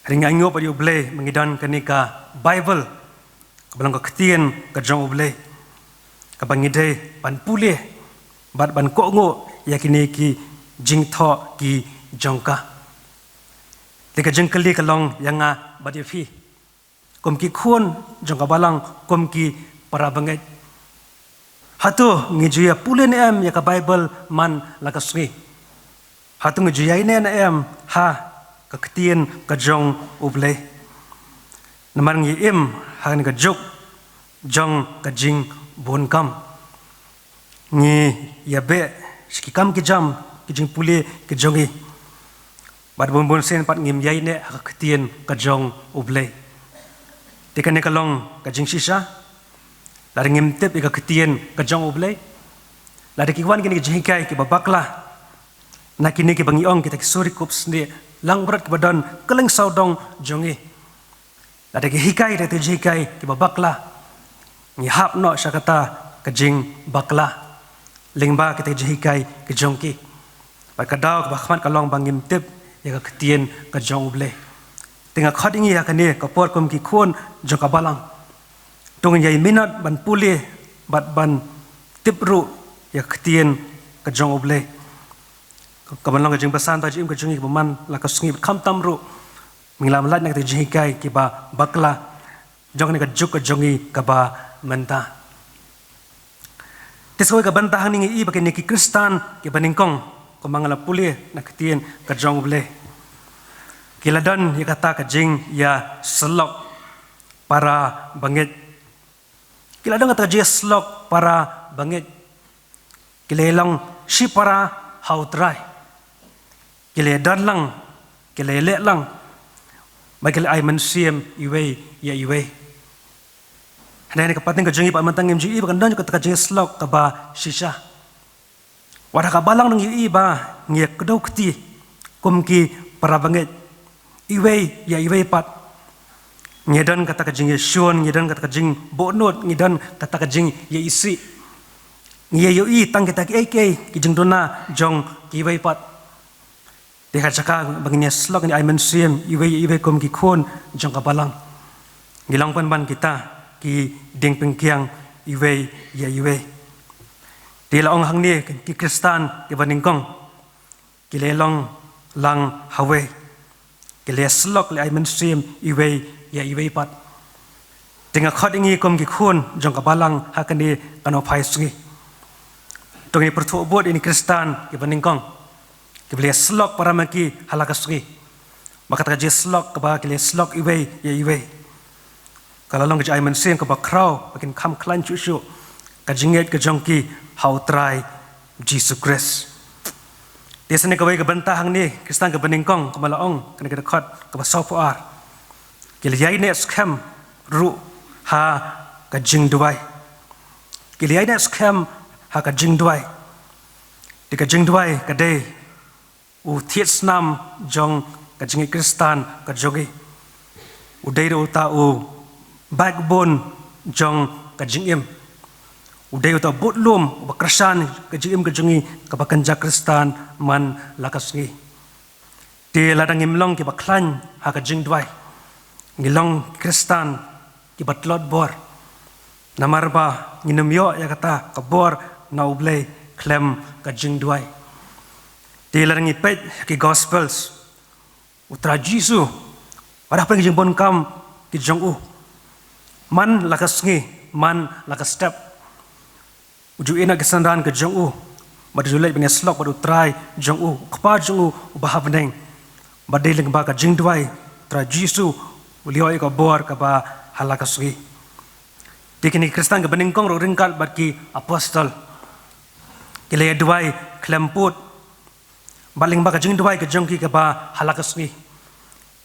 Hynrei ngi ainguh bad ïa U Blei ba ngi don kane ka Baibl, kaba long ka ktien ka jong U Blei, kaba ngi dei ban pule bad ban kohnguh ïa kine ki jingthoh ki jong ka. Te ka jingkylli ka long ïa nga bad ïa phi, kum ki khun jong ka balang, kum ki para bangeit, hato ngi ju ïa pule ne em ïa ka Baibl man la ka sngi? Hato ngi ju ïaineh ne em ha ka ktien ka jong U Blei? Namar ngi im ha kane ka juk jong ka jingbun kam. Ngi ïa beh sha ki kam ki jam, ki jingpule ki jong ngi, bad bun bun sien pat ngim ïaineh ha ka ktien ka jong U Blei. Te kane ka long ka jingshisha. Lada ngim tip ïa ka ktien ka jong U Blei, lada ki wan kine ki jinghikai kiba bakla na kine kiba ngi ong kita ki suri kup snieh langbrot kiba don kylleng sawdong jong ngi, lada ki hikai kita ki jinghikai kiba bakla, ngi hap noh sha kata ka jingbakla lyngba kita ki jinghikai ki jong ki. Bad ka daw kaba khmat ka long ba ngim tip ïa ka ktien ka jong U Blei. Te nga khot ïa ngi ha kane ka por kum ki khun jong ka balang, to ngin ïai minot ban pule bad ban tip ruh ïa ka ktien ka jong U Blei. Ka ban long ka jingbasa na ka jingim ka jong ngi kaba man la ka sngi, bad khamtam ruh ba ngin ym lait na kita ki jinghikai kiba bakla jong kane ka juk ka jong ngi kaba mynta. Te sa kawei ka bynta hangne ngi ïohi ba kine ki Khristan kiba nyngkong, kumba nga la pule na ka ktien ka jong U Blei, ki la don ïa kata ka jingïasyllok para bangeit. Ki la don kata ka jingïasyllok para bangeit. Ki la long shipara ha U Trai. Ki la don lang, ki la leh lang. Ba ki la ai mynsiem iwei ïa iwei. Hynrei ha kane ka pateng ka jong ngi pat mynta ngim ju i ba kan don kata ka jingïasyllok kaba shisha. Wat ha ka balang ngi i ba ngi ïa kdew kti kum ki para bangeit. Iwei ïa iwei pat. Ngi don kata ka jingïashun, ngi don kata ka jingbuhnut, ngi don kata ka jingïaisih. Ngi ïa ïohi tang kita kiei kiei ki jingduna jong kiwei pat. Te ha ka jaka ba ngin ïasyllok, ngin ai mynsiem iwei ïa iwei kum ki khun jong ka balang. Ngi long pynban kita ki diengpyngkiang iwei ïa iwei. Te la ong hangne ki Khristan kiba nyngkong ki la long lang hawei. Ki la ïasyllok, la ai mynsiem iwei ïa iwei pat. Te nga khot ïa ngi kum ki khun jong ka balang ha kane ka nongphai sngi. To ngin pyrthuh bud ïa ki Khristan kiba nyngkong kiba la ïasyllok para ma ki ha la ka sngi. Ba kata ka jingïasyllok kaba ki la ïasyllok iwei ïa iwei, ka la long ka jingai mynsiem kaba khraw ba kin kham khlaiñ shuh shuh ka jingngeit ka jong ki ha U Trai Jisu Khrist. Te sa kane kawei ka bynta hangne, Khristan kaba nyngkong, kumba la ong ha kane ka dkhot kaba sawphew ar, ki la ïaineh skhem ruh ha ka jingduwai. Ki la ïaineh skhem ha ka jingduwai. Te ka jingduwai ka dei u thied snam jong ka jingngeit Khristan ka jong ngi. U dei ruh uta u backbone jong ka jingim. U dei uta u budlum uba kyrshan ka jingim ka jong ngi kaba kynja Khristan man la ka sngi. Te lada ngim long kiba khlaiñ ha ka jingduwai, ngi long Khristan kiba tlot bor. Namar ba ngin ym ïoh ïa kata ka bor na U Blei khlem ka jingduwai. Te lada ngi peit ha ki Gospels, U Trai Jisu, wat hapdeng ki jingbun kam ki jong u, man la ka sngi, man la ka step, u ju ïehnoh ki synran ki jong u, bad u ju leit ban ïasyllok bad U Trai jong u, U Kpa jong u uba ha bneng. Bad dei lyngba ka jingduwai U Trai Jisu u la ïoh ïa ka bor kaba ha la ka sngi. Te kine ki Khristan kiba nyngkong ruh ryngkat bad ki apostol, ki la ïaduwai khlem pud. Bad lyngba ka jingduwai ka jong ki kaba ha la ka sngi,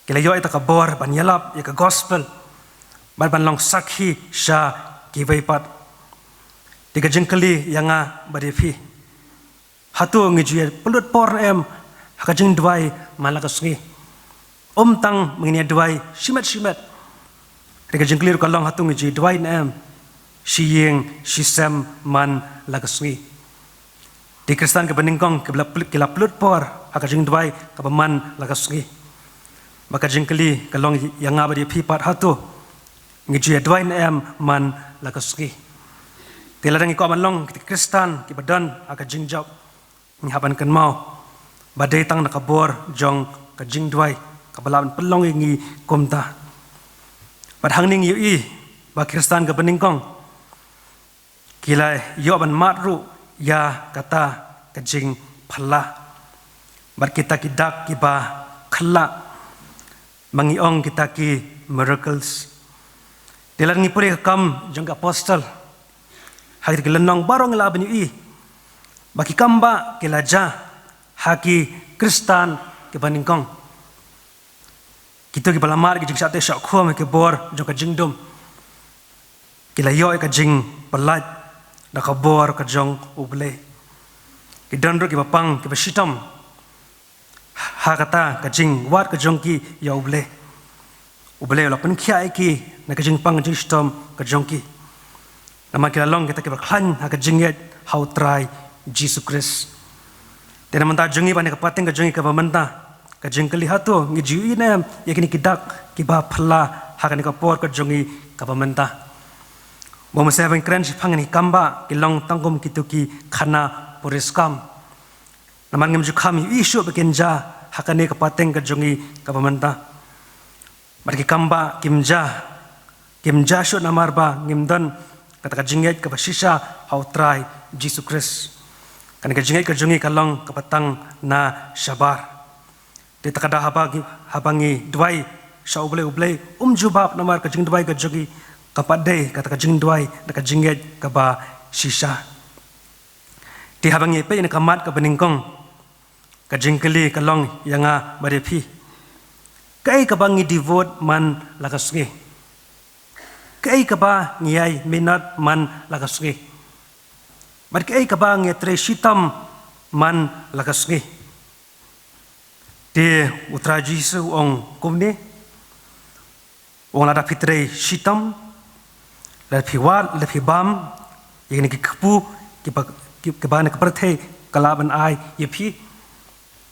ki la ïoh ïa kata ka bor ban ïalap ïa ka Gospel bad ban long sakhi sha kiwei pat. Te ka jingkylli ïa nga bad ïa phi, hato ngi ju ïa pynlut por ne em ha ka jingduwai man la ka sngi? Ym tang ba ngin ïa duwai shimet shimet. Te ka jingkylli ruh ka long, hato ngi ju ïa duwai ne em shi ïing shi sem man la ka sngi? Te Khristan kiba nyngkong ki la pl-, ki la pynlut por ha ka jingduwai kaba man la ka sngi. Bad ka jingkylli ka long ïa nga bad ïa phi pat, hato ngi ju ïa duwai ne em man la ka sngi? Te lada ngi kwah ban long kita ki Khristan kiba don ha ka jingjop, ngi hap ban kynmaw ba dei tang na ka bor jong ka jingduwai kaba lah ban pynlong ïa ngi kumta. Bad hangne ngi ïohi ba Khristan kiba nyngkong ki la ïoh ban mad ruh ïa kata ka jingphylla bad kita ki dak kiba khylla ba ngi ong kita ki miracles. Te lada ngi pule ka Kam jong ki Apostol, ha kita ki lynnong baroh ngi lah ban ïohi ba ki kam bah ki la jia ha ki Khristan kiba nyngkong. Kito kiba la mad ki jingshah teh shah khum ha ki bor jong ka jingdum, ki la ïoh ïa ka jingpyllait da ka bor ka jong U Blei. Ki don ruh kiba pang kiba shitom ha kata ka jingwad ka jong ki ïa U Blei. U Blei u la pynkhiah ïa ki na ka jingpang jingshitom ka jong ki. Namar ki la long kita kiba khlaiñ ha ka jingngeit ha U Trai Jisu Khrist. Te na ka bynta jong ngi bad na ka pateng ka jong ngi kaba mynta, ka jingkylli, hato ngi ju ïohi ne em ïa kine ki dak kiba phylla ha kane ka por ka jong ngi kaba mynta? Bad mynta ban kren shaphang kine ki kam bah, ki long tang kum kito ki khana puriskam. Namar ngim ju kham ïohi shuh ba kin jia ha kane ka pateng ka jong ngi kaba mynta. Bad ki kam bah kim jia, kim jia shuh namar ba ngim don kata ka jingngeit kaba shisha ha U Trai Jisu Khrist. Kane ka jingngeit ka jong ngi ka long kaba tang na shabar. Te kata ka daw haba ngi, haba ngi duwai sha U Blei, U Blei um jubab namar ka jingduwai ka jong ngi. Kam pat dei kata ka jingduwai da ka jingngeit kaba shisha. Te haba ngi peit na ka mat kaba nyngkong, ka jingkylli ka long ïa nga bad ïa phi: kaei kaba ngi devote man la ka sngi? Kaei kaba ngi ïai minot man la ka sngi? Bad kaei kaba ngi trei shitom man la ka sngi? Te u Trai Jisu u ong kumne, u ong: lada phi trei shitom, lada phi wad, lada phi bam ïa kine ki kpu kiba, ki, kiba kane ka pyrthei ka lah ban ai ïa phi,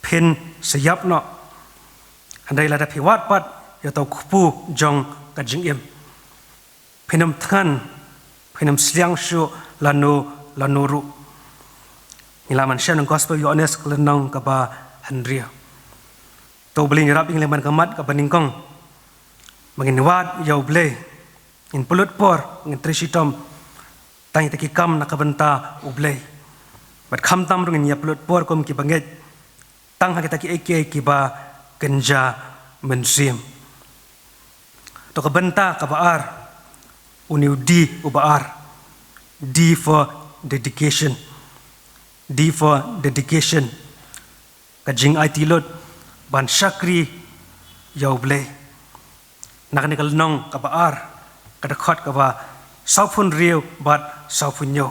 phin sa ïap noh. Hynrei lada phi wad pat ïa uta u kpu jong ka jingim, phin ym thngan, phin ym sliang shuh lano lano ruh. Ngi lah ban shem na ka Gospel Ïoannis ka lynnong kaba hynriew. To U Blei, ngi ïarap ïa ngi lyngba ka mat kaba nyngkong ba ngin wad ïa U Blei, ngin pynlut por, ngin trei shitom tang ïa kita ki kam na ka bynta U Blei. Bad khamtam ruh ngin ïa pynlut por kum kiba ngeit tang ha kita kiei kiei kiba kynja mynsiem. To ka bynta kaba ar, une u D uba ar, D for dedication. D for dedication. Ka jingaiti lut ban shakri ïa U Blei. Na kane ka lynnong kaba ar, ka dkhot kaba sawphew hynriew bad sawphew hynñiew,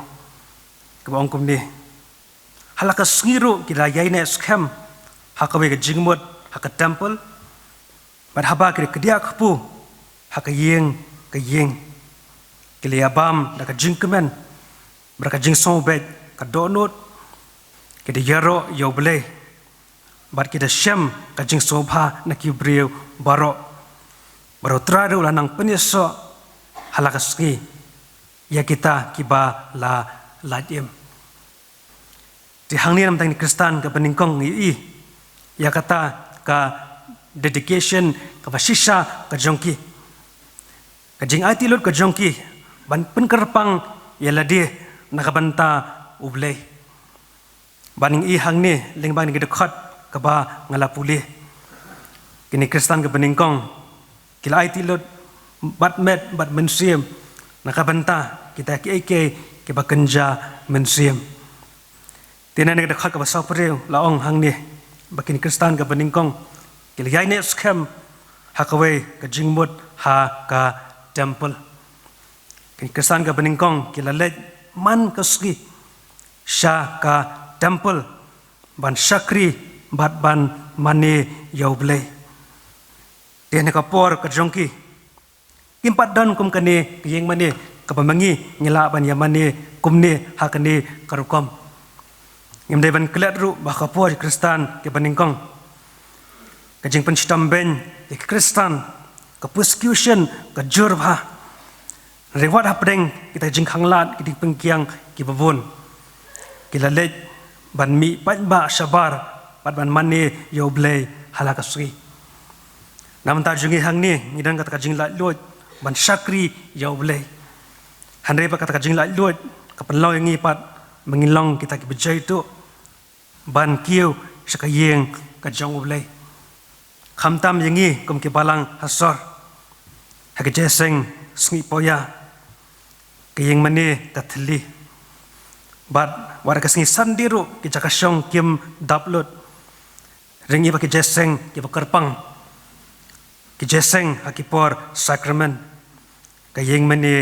kaba ong kumne: ha la ka sngi ruh ki la ïaineh skhem ha kawei ka jingmut ha ka temple, bad haba ki da kdiah kpu ha ka ïing ka ïing, ki la ïabam da ka jingkmen bad ka jingsngewbha ka dohnud, ki da ïaroh ïa U Blei, bad ki da shem ka jingsngewbha na ki briew baroh. Bad U Trai ruh u la nang pynïasoh ha la ka sngi ïa kita kiba la lait im. Te hangne namar kine ki Khristan kaba nyngkong ngi ïohi ïa kata ka dedication kaba shisha ka jong ki, ka jingaiti lut ka jong ki ban pynkyrpang ïa lade na ka bynta U Blei. Bad ngi ïohi hangne lyngba kine ki dkhot kaba nga la pule, kine ki Khristan kaba nyngkong ki la aiti lut bad met bad mynsiem na ka bynta kita kiei kiei kiba kynja mynsiem. Te na kane ka dkhot kaba sawphew hynriew la ong hangne ba kine ki Khristan kaba nyngkong ki la ïaineh skhem ha kawei ka jingmut ha ka temple. Kine ki Khristan kaba nyngkong ki la leit man ka sngi sha ka temple ban shakri bad ban mane ïa U Blei. Te ha kane ka por ka jong ki, kim pat don kum kane ka ïing mane kaba ma ngi ngi lah ban ïa mane kumne ha kane ka rukom. Ngim dei ban klet ruh ba ha ka por ki Khristan kiba nyngkong ka jingpynshitom beiñ ïa ki Khristan, ka persecution ka jur bha. Hynrei wat hapdeng kita ki jingkhanglad, ki jingpyngkiang kiba bun, ki la leit ban mih paidbah shabar bad ban mane ïa U Blei ha la ka sngi. Na ka bynta jong ngi hangne ngi don kata ka jinglaitluid ban shakri ïa U Blei. Hynrei pat kata ka jinglaitluid ka pynlong ïa ngi pat ba ngin long kita kiba jaituh ban kiew sha ka ïing ka jong U Blei. Khamtam ïa ngi kum ki balang ha sor, ha ki jingïaseng sngi poya, ka ïing mane ka thylli. Bad wat ha ka sngi Sunday ruh ki jaka shong kim dap lut. Hynrei ngi ba ki jingïaseng kiba kyrpang, ki jingïaseng ha ki por sakramen, ka ïing mane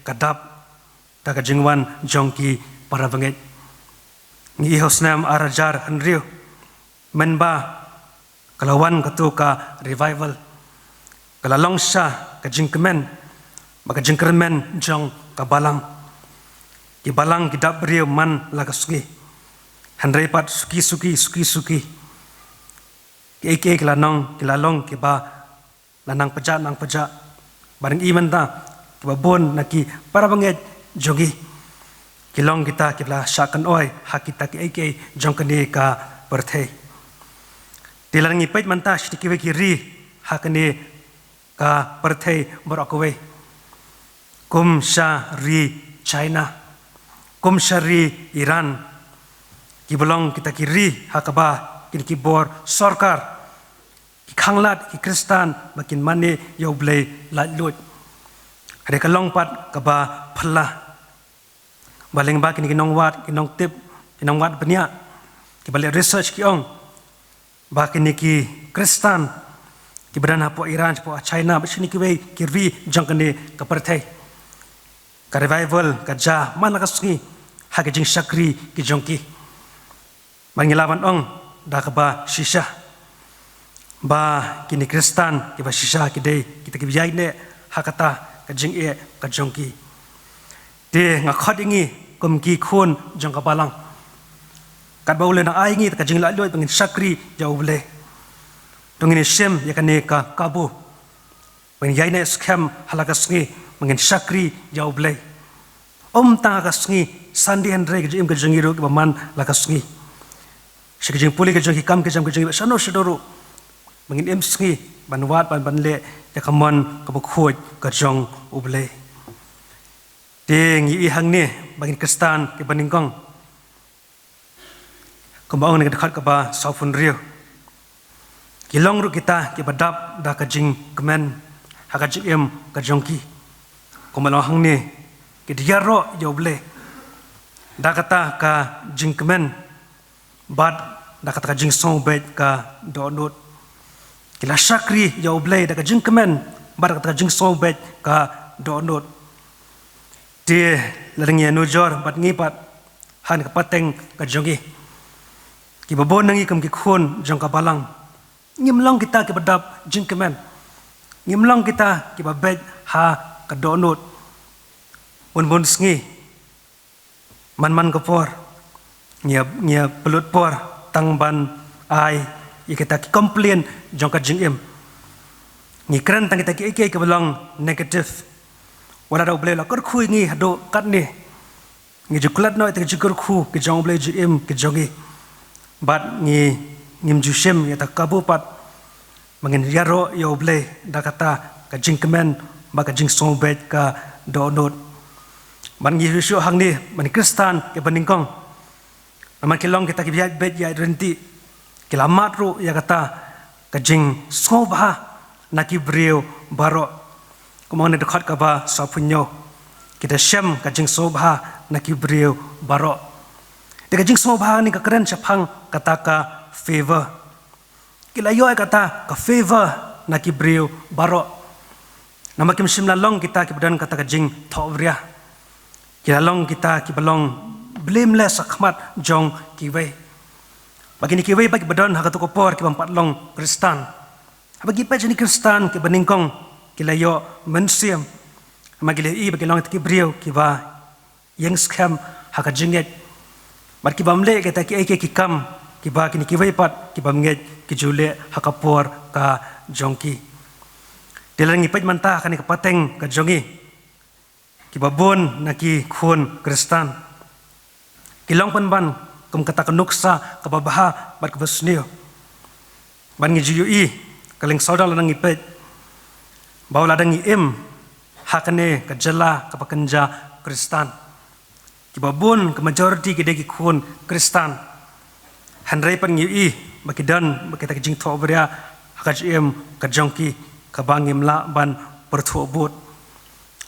ka dap da ka jingwan jong ki para bangeit. Ngi ïohi ha u snem ar hajar hynriew mynba ka la wan kato ka revival, ka la long sha ka jingkmen bad ka jingkyrmen jong ka balang. Ki balang ki dap briew man la ka sngi. Hynrei pat suki suki suki suki, kiei kiei ki la nang, ki la long kiba la nang pjah nang pjah. Bad ngi ïohi mynta kiba bun na ki para bangeit jong ngi ki long kita kiba la shah kynoi ha kita kiei kiei jong kane ka pyrthei. Te lada ngi peit mynta sha kiwei ki ri ha kane ka pyrthei baroh kawei, kum sha ri China, kum sha ri Iran, kiba long kita ki ri ha kaba kine ki bor sorkar ki khanglad ki Khristan ba kin mane ïa U Blei laitluid. Hynrei ka long pat kaba phylla. Ba lyngba kine ki nongwad, ki nongtip, ki nongwad bniah, kiba leh research ki ong ba kine ki Khristan kiba don hapoh Iran, hapoh China, bad shane kiwei ki ri jong kane ka pyrthei, ka revival ka jia man la ka sngi ha ki jingshakri ki jong ki. Bad ngi lah ban ong da kaba shisha ba kine Khristan kiba shisha ki dei kita kiba ïaineh ha kata ka jingeh ka jong ki. Te nga khot ïa ngi kum ki khun jong ka balang, katba u la nang ai ngi ka jinglaitluid ba ngin shakri ïa U Blei, to ngin ïa shim ïa kane ka kabu ba ngin ïaineh skhem ha la ka sngi ba ngin shakri ïa U Blei. Ym tang ha ka sngi Sunday hynrei, ka jingim ka jong ngi ruh kiba man la ka sngi, sha ka jingpule ka jong ki kam ka jam ka jong ngi, bad shano shano ruh ba ngin im sngi ban wad, ban, ban leh ïa ka mon kaba khuid ka jong U Blei. Te ngi ïohi hangne ba kine ki Khristan kiba nyngkong, kumba ong ha ka dkhot kaba sawphew hynriew, ki long ruh kita kiba dap da ka jingkmen ha ka jingim ka jong ki. Kumba long hangne, ki da ïaroh ïa U Blei da kata ka jingkmen bad da kata ka jingsngewbeit ka dohnud. Ki la shakri ïa U Blei da ka jingkmen bad da kata ka jingsngewbeit ka dohnud. Te lada ngi ïanujor bad ngi pat ha kane ka pateng ka jong ngi, kiba bun na ngi kum ki khun jong ka balang, ngim long kita kiba dap jingkmen, ngim long kita kiba beit ha ka dohnud. Bun bun sngi, man man ka por, ngi ïa, ngi ïa pynlut por tang ban ai ïa kita ki complain jong ka jingim. Ngi kren tang kita kiei kiei kiba long negative. Wat la da U Blei u la kyrkhu ïa ngi haduh katne, ngi ju klet noh ïa kita ki jingkyrkhu ki jong U Blei ha jingim ki jong ngi. Bad ngi, ngim ju shim ïa kata ka kabu pat ba ngin ïaroh ïa U Blei da kata ka jingkmen bad ka jingsngewbeit ka dohnud. Bad ngi ïohi shuh hangne ba kine ki Khristan kiba nyngkong, namar ki long kita kiba ïaid beit ïaid ryntih, ki la mad ruh ïa kata ka jingsngewbha na ki briew baroh. Kumba ong ha ka dkhot kaba sawphew hynñiew, ki da shem ka jingsngewbha na ki briew baroh. Te ka jingsngewbha hangne ka kren shaphang kata ka favor. Ki la ïoh ïa kata ka favor na ki briew baroh. Namar kim shym la long kita kiba don kata ka jingthohbria. Ki la long kita kiba long blameless ha khmat jong kiwei. Bad kine kiwei pat kiba don ha kato ka por ki bym pat long Khristan, haba ki peit sha kine ki Khristan kiba nyngkong, ki la ïoh mynsiem. Namar ki la ïohi ba ki long kita ki briew kiba ïeng skhem ha ka jingngeit, bad ki bym leh kita kiei kiei ki kam kiba kine kiwei pat ki bym ngeit ki ju leh ha ka por ka jong ki. Te lada ngi peit mynta ha kane ka pateng ka jong ngi, kiba bun na ki khun Khristan ki long pynban kum kata ka nuksa kaba bha bad kaba sniew. Bad ngi ju ïohi, ka lyngsawdong lada ngi peit, ba wat lada ngi im ha kane ka jylla kaba kynja Khristan, kiba bun, ka majority ki dei ki khun Khristan. Hynrei pat ngi ïohi ba ki don bad kita ki jingthohbria ha ka jingim ka jong ki, kaba ngim lah ban pyrthuh bud.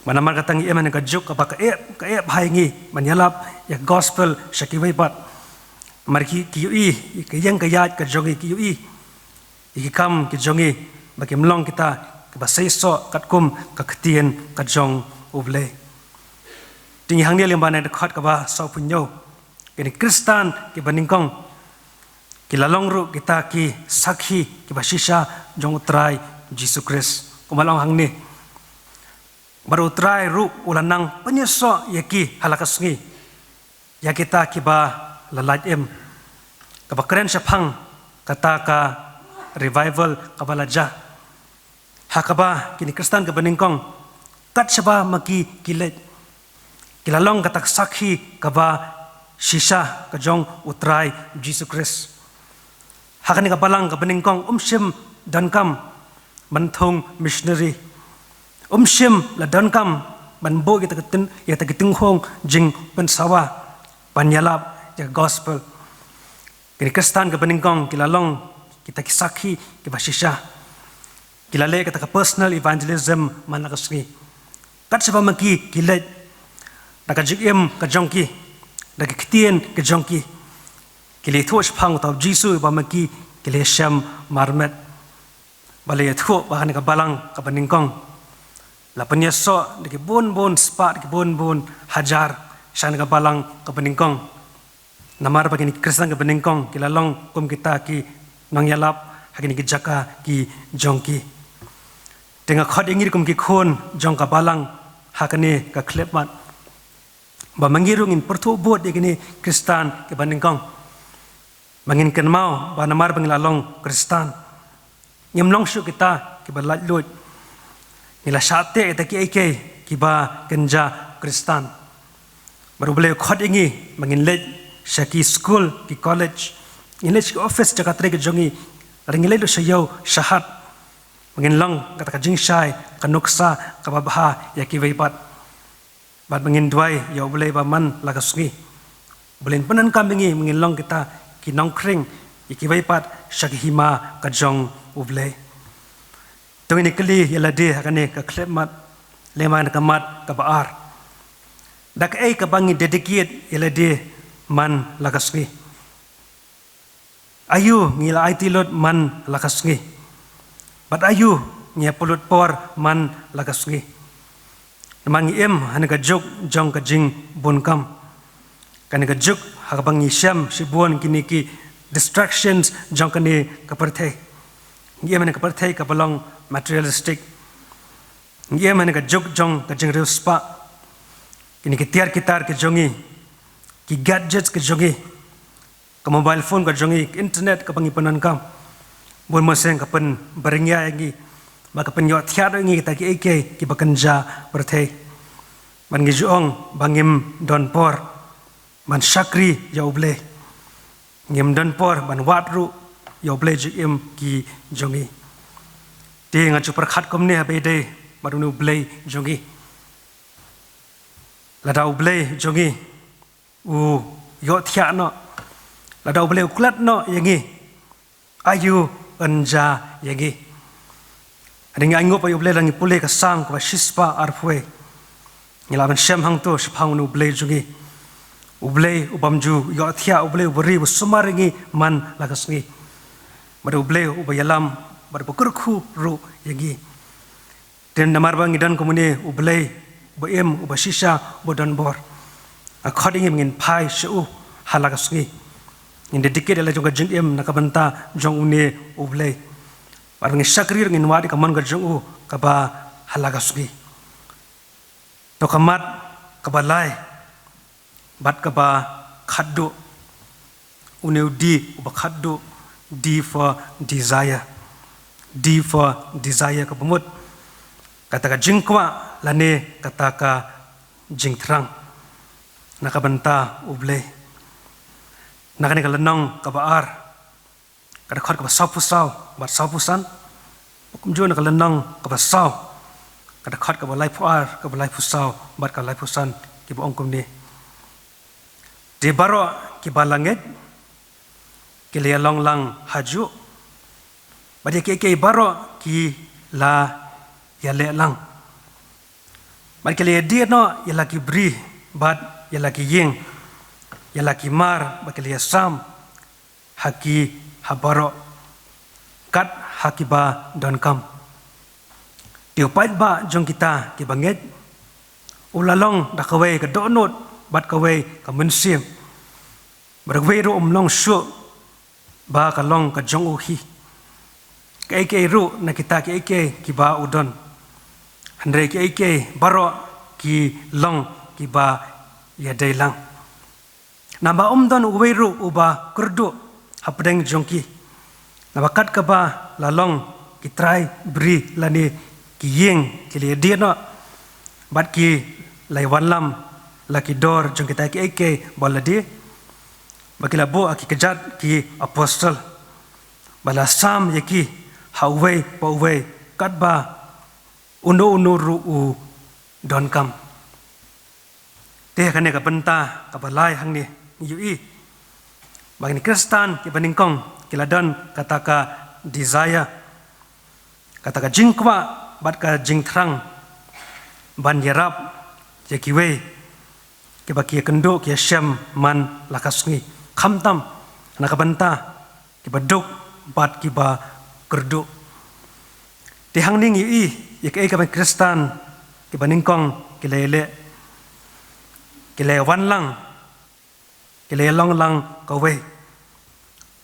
Bad namar kata ngi im ha kane ka juk kaba ka ep, ka ep ha ngi ban ïalap ïa ka gospel sha kiwei pat. Namar ki, ki ïohi ïa ka ïeng ka ïaid ka jong ngi, ki ïohi ïa ki kam ki jong ngi ba kim long kita kiba seisoh katkum ka ktien ka jong U Blei. Te ngi hangne lyngba na ka dkhot kaba sawphew hynñiew, kine ki Khristan kiba nyngkong ki la long ruh kita ki sakhi kiba shisha jong U Trai Jisu Khrist. Kumba la ong hangne, bad U Trai ruh u la nang pynïasoh ïa ki ha la ka sngi, ïa kita kiba la lait im. Kaba kren shaphang kata ka revival kaba la jia, ha kaba kine ki Khristan kiba nyngkong, kat shaba ma ki ki leit, ki la long kata ka sakhi kaba shisha ka jong U Trai Jisu Khrist. Ha kane ka balang kaba nyngkong ym shym donkam ban thung missionary, ym shym la donkam ban buh ïa kita ki tyn-, ïa kita ki tynghong jingpynsawa ban ïalap ïa ka gospel. Kine ki Khristan kiba nyngkong ki la long kita ki sakhi kiba shisha. Ki la leh kata ka personal evangelism man la ka sngi. Kat shaba ma ki ki leit da ka jingim ka jong ki, da ki ktien ka jong ki, ki la ïathuh shaphang uta u Jisu ba ma ki ki la shem marmet. Ba la ïathuh ba ha kane ka balang kaba nyngkong la pynïasoh da ki bun bun spah, da ki bun bun hajar sha kane ka balang kaba nyngkong. Namar ba kine ki Khristan kiba nyngkong ki la long kum kita ki nongïalap ha kine ki jaka ki jong ki. Te nga khot ïa ngi kum ki khun jong ka balang ha kane ka khyllipmat, ba ma ngi ruh ngin pyrthuh bud ïa kine Khristan kiba nyngkong. Ba ngin kynmaw ba namar ba ngi la long Khristan, ngim long shuh kita kiba laitluid. Ngi la shah teh ïa kita kiei kiei kiba kynja Khristan. Bad U Blei u khot ïa ngi ba ngin leit sha ki skul, ki college, ngin leit sha ki office jaka trei ka jong ngi, lada ngin leit lut sha ïew sha hat, ba ngin long kata ka jingshai, ka nuksa kaba bha ïa kiwei pat. Bad ba ngin duwai ïa U Blei ba man la ka sngi U Blei un pyndonkam ïa ngi ba ngin long kita ki nongkhring ïa kiwei pat sha ka hima ka jong U Blei. To ngin ïa kylli ïa lade ha kane ka khyllipmat, lem ha kane ka mat kaba ar. Da kaei kaba ngi dedicate ïa lade man la ka sngi? Aïu ngi la aiti lut man la ka sngi? Bad aïu ngi ïa pynlut por man la ka sngi? Namar ngi im ha kane ka juk jong ka jingbunkam. Kane ka juk ha kaba ngi shem shibun kine ki distractions jong kane ka pyrthei. Ngi im ha kane ka pyrthei kaba long materialistic. Ngi im ha kane ka juk jong ka jingriewspah. Kine ki tiar ki tar ki jong ngi, ki gadgets ki jong ngi, ka mobile phone ka jong ngi, ka internet kaba ngi pyndonkam, bun mynsiem ka pynbyrngia ïa ngi, ba ka pynïohthiah ïa ngi kita kiei kiei kiba kynja pyrthei. Bad ngi ju ong ba ngim don por ban shakri ïa U Blei. Ngim don por ban wad ruh ïa U Blei jingim ki jong ngi. Te nga ju pyrkhat kumne, haba ïadei bad une U Blei jong ngi. Lada U Blei jong ngi u ïohthiah noh, lada U Blei u klet noh ïa ngi, aïu yn jia ïa ngi? Hadien ngi ainguh ïa U Blei, lada ngi pule ka Salm kaba shispah arphew wei, ngi lah ban shem hangto shaphang une U Blei jong ngi. U Blei u bym ju ïohthiah, U Blei uba ri, uba sumar ïa ngi man la ka sngi. Bad U Blei uba ïalam bad uba kyrkhu ruh ïa ngi. Te namar ba ngi don kum une U Blei uba im, uba shisha, uba don bor, nga khot ïa ngi ba ngin phai sha u ha la ka sngi. Ngin dedicate ïa la jong ka jingim na ka bynta jong une U Blei. Bad ba ngin shakri ruh, ngin wad ïa ka mon ka jong u kaba ha la ka sngi. To ka mat kaba lai bad kaba khatduh. Une u D uba khatduh, D for desire. D for desire kaba mut kata ka jingkwah lane kata ka jingthrang na ka bynta U Blei. Na kane ka lynnong kaba ar, ka dkhot kaba sawphew saw bad sawphew san. Kumjuh na ka lynnong kaba saw, ka dkhot kaba laiphew ar, kaba laiphew saw bad ka laiphew san, kiba ong kumne: Te baroh kiba la ngeit ki la ïalong lang hajuh, bad ïa kiei kiei baroh ki la ïaleh lang. Bad ki la ïadie noh ïa la ki bri bad ïa la ki ïing, ïa la ki mar, bad ki la ïasam ha ki ha baroh kat ha kiba donkam. Te u paidbah jong kita kiba ngeit u la long da kawei ka dohnud bad kawei ka mynsiem, bad uwei ruh um long shuh ba ka long ka jong u hi kaei kaei ruh na kita kiei kiei kiba u don. Hynrei kiei kiei baroh ki long kiba ïadei lang. Naba um don uwei ruh uba kyrduh hapdeng jong ki. Naba kat kaba la long ki trai bri lane ki ïing ki la ïadie noh, bad ki la ïawanlam la ki dor jong kita kiei kiei ba la die, ba ki la buh ha ki kjat ki apostol, ba la sam ïa ki ha uwei pa uwei katba uno uno ruh u donkam. Te ha kane ka bynta kaba lai hangne ngi ïohi ba kine ki Khristan kiba nyngkong ki la don kata ka desire, kata ka jingkwah bad ka jingthrang ban ïarap ïa kiwei kiba ki ïakynduh ki ïashem man la ka sngi, khamtam na ka bynta kiba duk bad kiba kyrduh. Te hangne ngi ïohi ïa kaei kaba ki Khristan kiba nyngkong ki la ïaleh, ki la wan lang, ki la long lang kawei.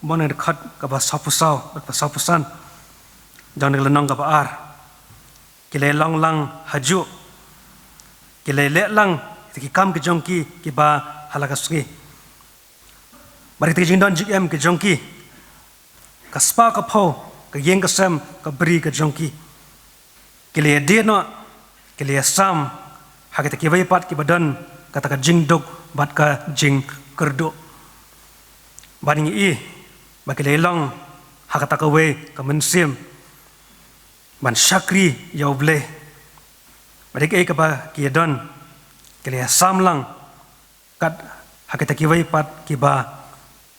Mo na dkhot kaba sawphew saw bad kaba sawphew san jong kane ka lynnong kaba ar. Ki la long lang hajuh, ki la leh lang ïa ki kam ki jong ki kiba ha la ka sngi. Bad kita ki jingdon jingem ki jong ki, ka spah ka phew, ka ïing ka sem, ka bri ka jong ki, ki la ïadie noh, ki la ïasam ha kita kiwei pat kiba don kata ka jingduk bad ka jingkyrduh. Bad ngi ïohi ba ki la long ha kata kawei ka mynsiem ban shakri ïa U Blei. Bad ïa kaei kaba ki ïadon, ki la ïasam lang kat ha kita kiwei pat kiba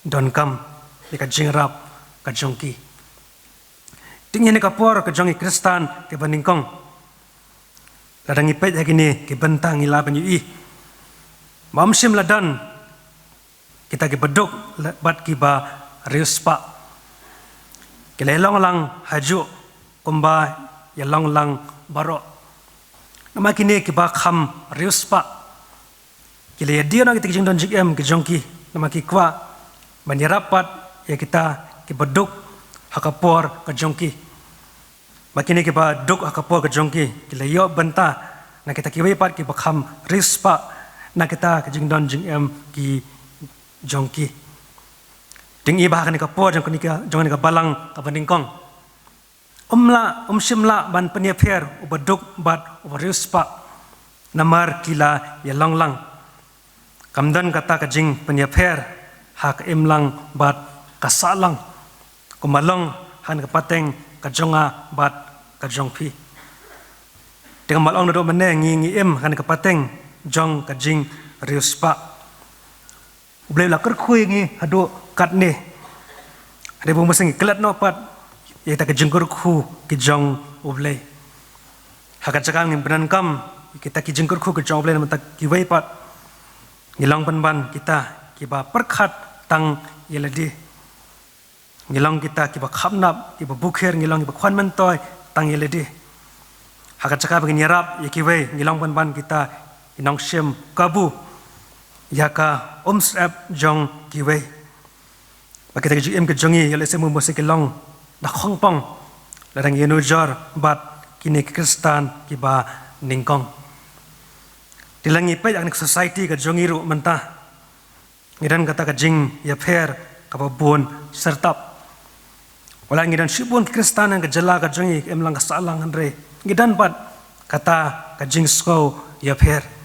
donkam ïa ka jingïarap ka jong ki. Te ngi ha kane ka por ka jong ki Khristan kiba nyngkong, lada ngi peit ha kine ki bynta ngi lah ban ïohi ba ym shym la don kita kiba duk bad kiba riewspah. Ki la long lang hajuh kumba ïa long lang baroh. Namar kine kiba kham riewspah, ki la ïadie noh kita ki jingdon jingem ki jong ki, namar ki kwah ban ïarap pat ïa kita kiba duk ha ka por ka jong ki. Ba kine kiba duk ha ka por ka jong ki, ki la ïoh bynta na kita kiwei pat kiba kham riewspah na kita ki jingdon jingem ki jong ki. Te ngi ïohi ba ha kane ka por jong kane ka, jong kane ka balang kaba nyngkong, ym lah, ym shym lah ban pynïapher uba duk bad uba riewspah, namar ki la ïalong lang. Kam don kata ka jingpynïapher ha ka imlang bad ka sahlang kumba long ha kane ka pateng ka jong nga bad ka jong phi. Te kumba long naduh mynne ngi, ngi im ha kane ka pateng jong ka jingriewspah. U Blei u la kyrkhu ïa ngi haduh katne. Hynrei bun sien ngi klet noh pat ïa kita ki jingkyrkhu ki jong U Blei. Ha ka jaka ngin pyndonkam ïa kita ki jingkyrkhu ki jong U Blei namar kita kiwei pat, ngi long pynban kita kiba pyrkhat tang ïa lade. Ngi long kita kiba khapnap, kiba bukher, ngi long kiba khwan myntoi tang ïa lade. Ha ka jaka ba ngin ïarap ïa kiwei, ngi long pynban kita ki nongshim kabu ïa ka umsyep jong kiwei. Ba kita ki jingim ki jong ngi ïa lehse bun sien ki long da khongpong lada ngi ïanujor bad kine ki Khristan kiba nyngkong. Te lada ngi peit ha kane ka society ka jong ngi ruh mynta, ngi don kata ka jingïapher kaba bun syrtap. Wat la ngi don shibun ki Khristan ha ka jylla ka jong ngi, ka imlang ka sahlang, hynrei ngi don pat kata ka jingsngew ïapher.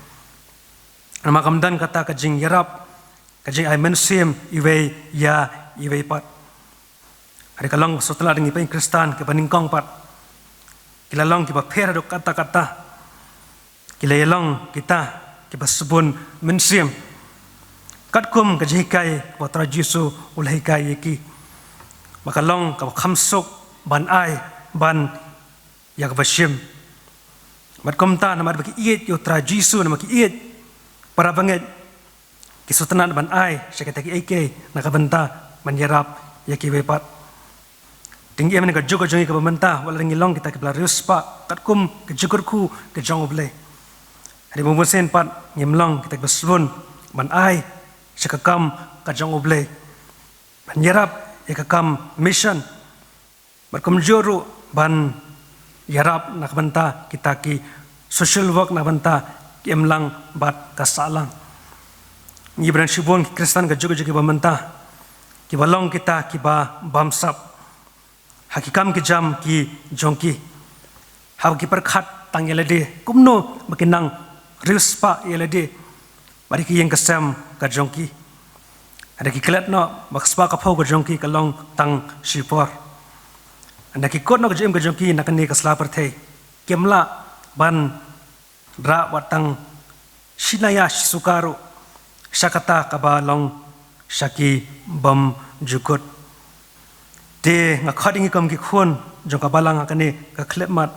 Namar kam don kata ka jingïarap, ka jingai mynsiem iwei ïa iwei pat. Hynrei ka long shuh tang lada ngi peit ki Khristan kiba nyngkong pat, ki la long kiba pher haduh katta katta. Ki la ïalong kita kiba sbun mynsiem, katkum ka jinghikai kaba U Trai Jisu u la hikai ïa ki, ba ka long kaba kham suk ban ai ban ïa kaba shim. Bad kumta namar ba ki ïeit ïa U Trai Jisu, namar ki ïeit para bangeit, ki sngewtynnat ban ai sha kita kiei kiei na ka bynta ban ïarap ïa kiwei pat. Te ngi im ha kane ka juk ka jong ngi kaba mynta, wat la ngi long kita kiba la riewspah katkum ka jingkyrkhu ka jong U Blei, hynrei bun sien pat ngim long kita kiba sbun ban ai sha ka kam ka jong U Blei, ban ïarap ïa ka kam mission. Bad kumjuh ruh ban ïarap na ka bynta kita ki social work na ka bynta ki imlang bad ka sahlang. Ngi ba don shibun ki Khristan ka juk ka jong ngi ba mynta, kiba long kita kiba bamsap ha ki kam ki jam ki jong ki, haba ki pyrkhat tang ïa lade, kumno ba kin nang riewspah ïa lade bad ïa ka ïing ka sem ka jong ki. Hynrei ki klet noh ba ka spah ka phew ka jong ki ka long tang shipor. Hynrei ki kut noh ka jingim ka jong ki na kane ka sla pyrthei, kim lah ban rah wat tang shi naya shi suka ruh sha kata kaba long sha ki bymjukut. Te nga khot ïa ngi kum ki khun jong ka balang ha kane ka khyllipmat,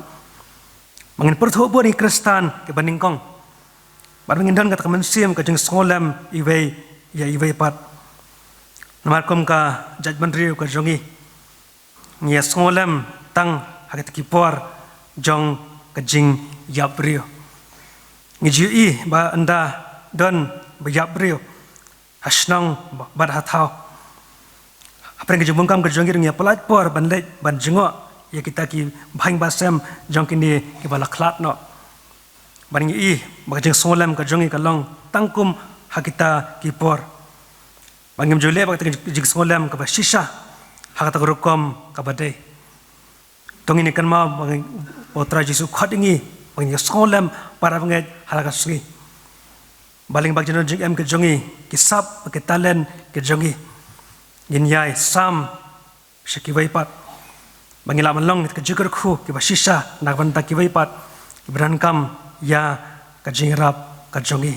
Ba ngin pyrthuh bun ïa ki Khristan kiba nyngkong. Bad ba ngin don kata ka mynsiem ka jingsngewlem iwei ïa iwei pat. Namar kum ka jaitbynriew ka jong ngi, ngi ïa sngewlem tang ha kita ki por jong ka jingïap briew. Ngi ju ïohi ba ynda don ba ïap briew ha shnong bad ha thaw, hapdeng ka jingbun kam ka jong ngi ruh ngi ïa pynlait por ban leit ban jngoh ïa kita ki bhaiñ basem jong kine kiba la khlad noh. Bad ngi ïohi ba ka jingsngewlem ka jong ngi ka long tang kum ha kita ki por. Ba ngim ju leh ba kata ka jingsngewlem kaba shisha ha kata ka rukom kaba dei. To ngin ïa kynmaw ba ngi, ba U Trai Jisu u khot ïa ngi ba ngin ïa sngewlem para bangeit ha la ka sngi. Ba lyngba ka jingdon jingem ka jong ngi, ki sap bad ki talent ka jong ngi, ngin ïai sam sha kiwei pat. Ba ngin lah ban long ka jingkyrkhu kiba shisha na ka bynta kiwei pat kiba donkam ïa ka jingïarap ka jong ngi.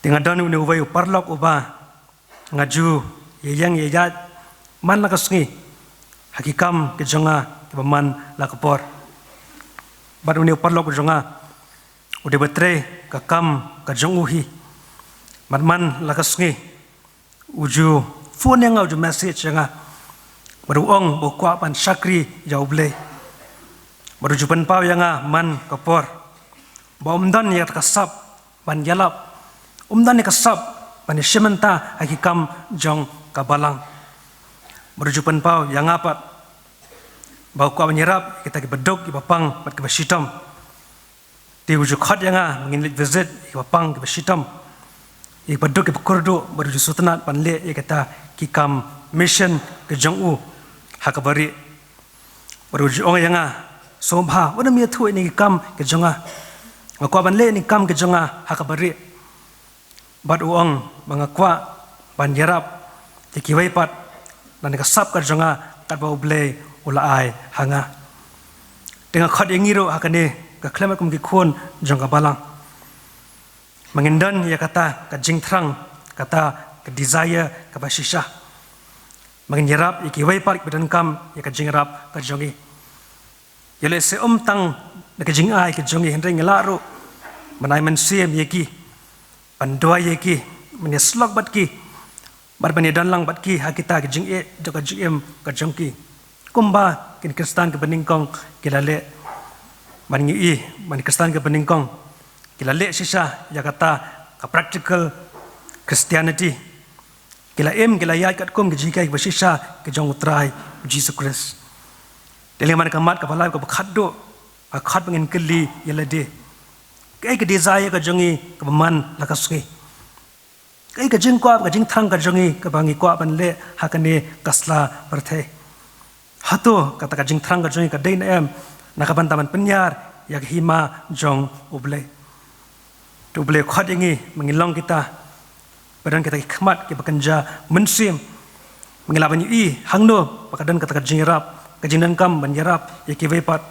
Te nga don une uwei u paralok uba nga ju ïeng ïaid man la ka sngi ha ki kam ki jong nga kiba man la ka por. Bad une u paralok u jong nga u dei ba trei ka kam ka jong u hi. Bad man la ka sngi u ju phone ïa nga, u ju message ïa nga. Bad u ong ba u kwah ban shakri ïa U Blei. Bad u ju pynpaw ïa nga man ka por ba um don ïa ka sap ban ïalap, um don ïa ka sap ban ïashim bynta ha ki kam jong ka balang. Bad u ju pynpaw ïa nga pat ba u kwah ban ïarap ïa kita kiba duk, kiba pang bad kiba shitom. Te u ju khot ïa nga ba ngin leit visit ïa kiba pang kiba shitom, ïa kiba duk kiba kyrduh, bad u ju sngewtynnat ban leh ïa kita ki kam mission ka jong u ha kaba rieh. Bad u ju ong ïa nga, sngewbha, wat nym ïathuh ïa kine ki kam ki jong nga. Nga kwah ban leh ïa kine ki kam ki jong nga ha kaba rieh. Bad u ong ba nga kwah ban ïarap ïa kiwei pat na ka sap ka jong nga katba U Blei u la ai ha nga. Te nga khot ïa ngi ruh ha kane ka khlem kum ki khun jong ka balang, ba ngin don ïa kata ka jingthrang, kata ka desire kaba shisha, ba ngin ïarap ïa kiwei pat kiba donkam ïa ka jingïarap ka jong ngi. Ïa lehse ym tang da ka jingai ka jong ngi, hynrei ngi lah ruh ban ai mynsiem ïa ki, ban duwai ïa ki, ban ïasyllok bad ki, bad ban ïadon lang bad ki ha kita ki jingeh jong ka jingim ka jong ki, kumba kine ki Khristan kiba nyngkong ki la leh. Bad ngi ïohi ba kine ki Khristan kiba nyngkong ki la leh shisha ïa kata ka practical Christianity. Ki la im, ki la ïaid katkum ki jinghikai kiba shisha ki jong U Trai Jisu Khrist. Te lei man ka mat kaba lai kaba khatduh, ka khot ba ngin kylli ïa lade, kaei ka desire ka jong ngi kaba man la ka sngi? Kaei ka jingkwah, ka jingthrang ka jong ngi kaba ngi kwah ban leh ha kane ka sla pyrthei? Hato kata ka jingthrang ka jong ngi ka dei ne em na ka bynta ban pynïar ïa ka hima jong U Blei? Te U Blei u khot ïa ngi ba ngin long kita ba don kita ki khmat kiba kynja mynsiem, ba ngin lah ban ïohi hangno ba ka don kata ka jingïarap, ka jingdonkam ban ïarap ïa kiwei pat,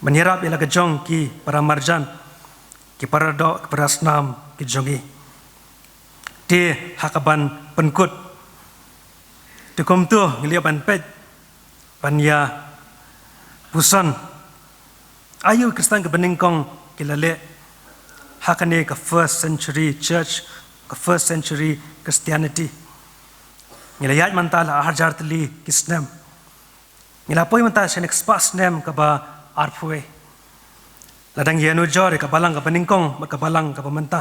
ban ïarap ïa la ka jong ki para marjan, ki para doh, ki para snam ki jong ngi. Te ha kaban pynkut, te kumto ngi la ïoh ban peit, ban ïa puson aïu ki Khristan kiba nyngkong ki la leh ha kane ka first century church, ka first century Christianity. Ngi la ïaid mynta la ar hajar tylli ki snem. Ngi la poi mynta sha ka spah snem kaba arphew wei. Lada ngi ïanujor ïa ka balang kaba nyngkong bad ka balang kaba mynta,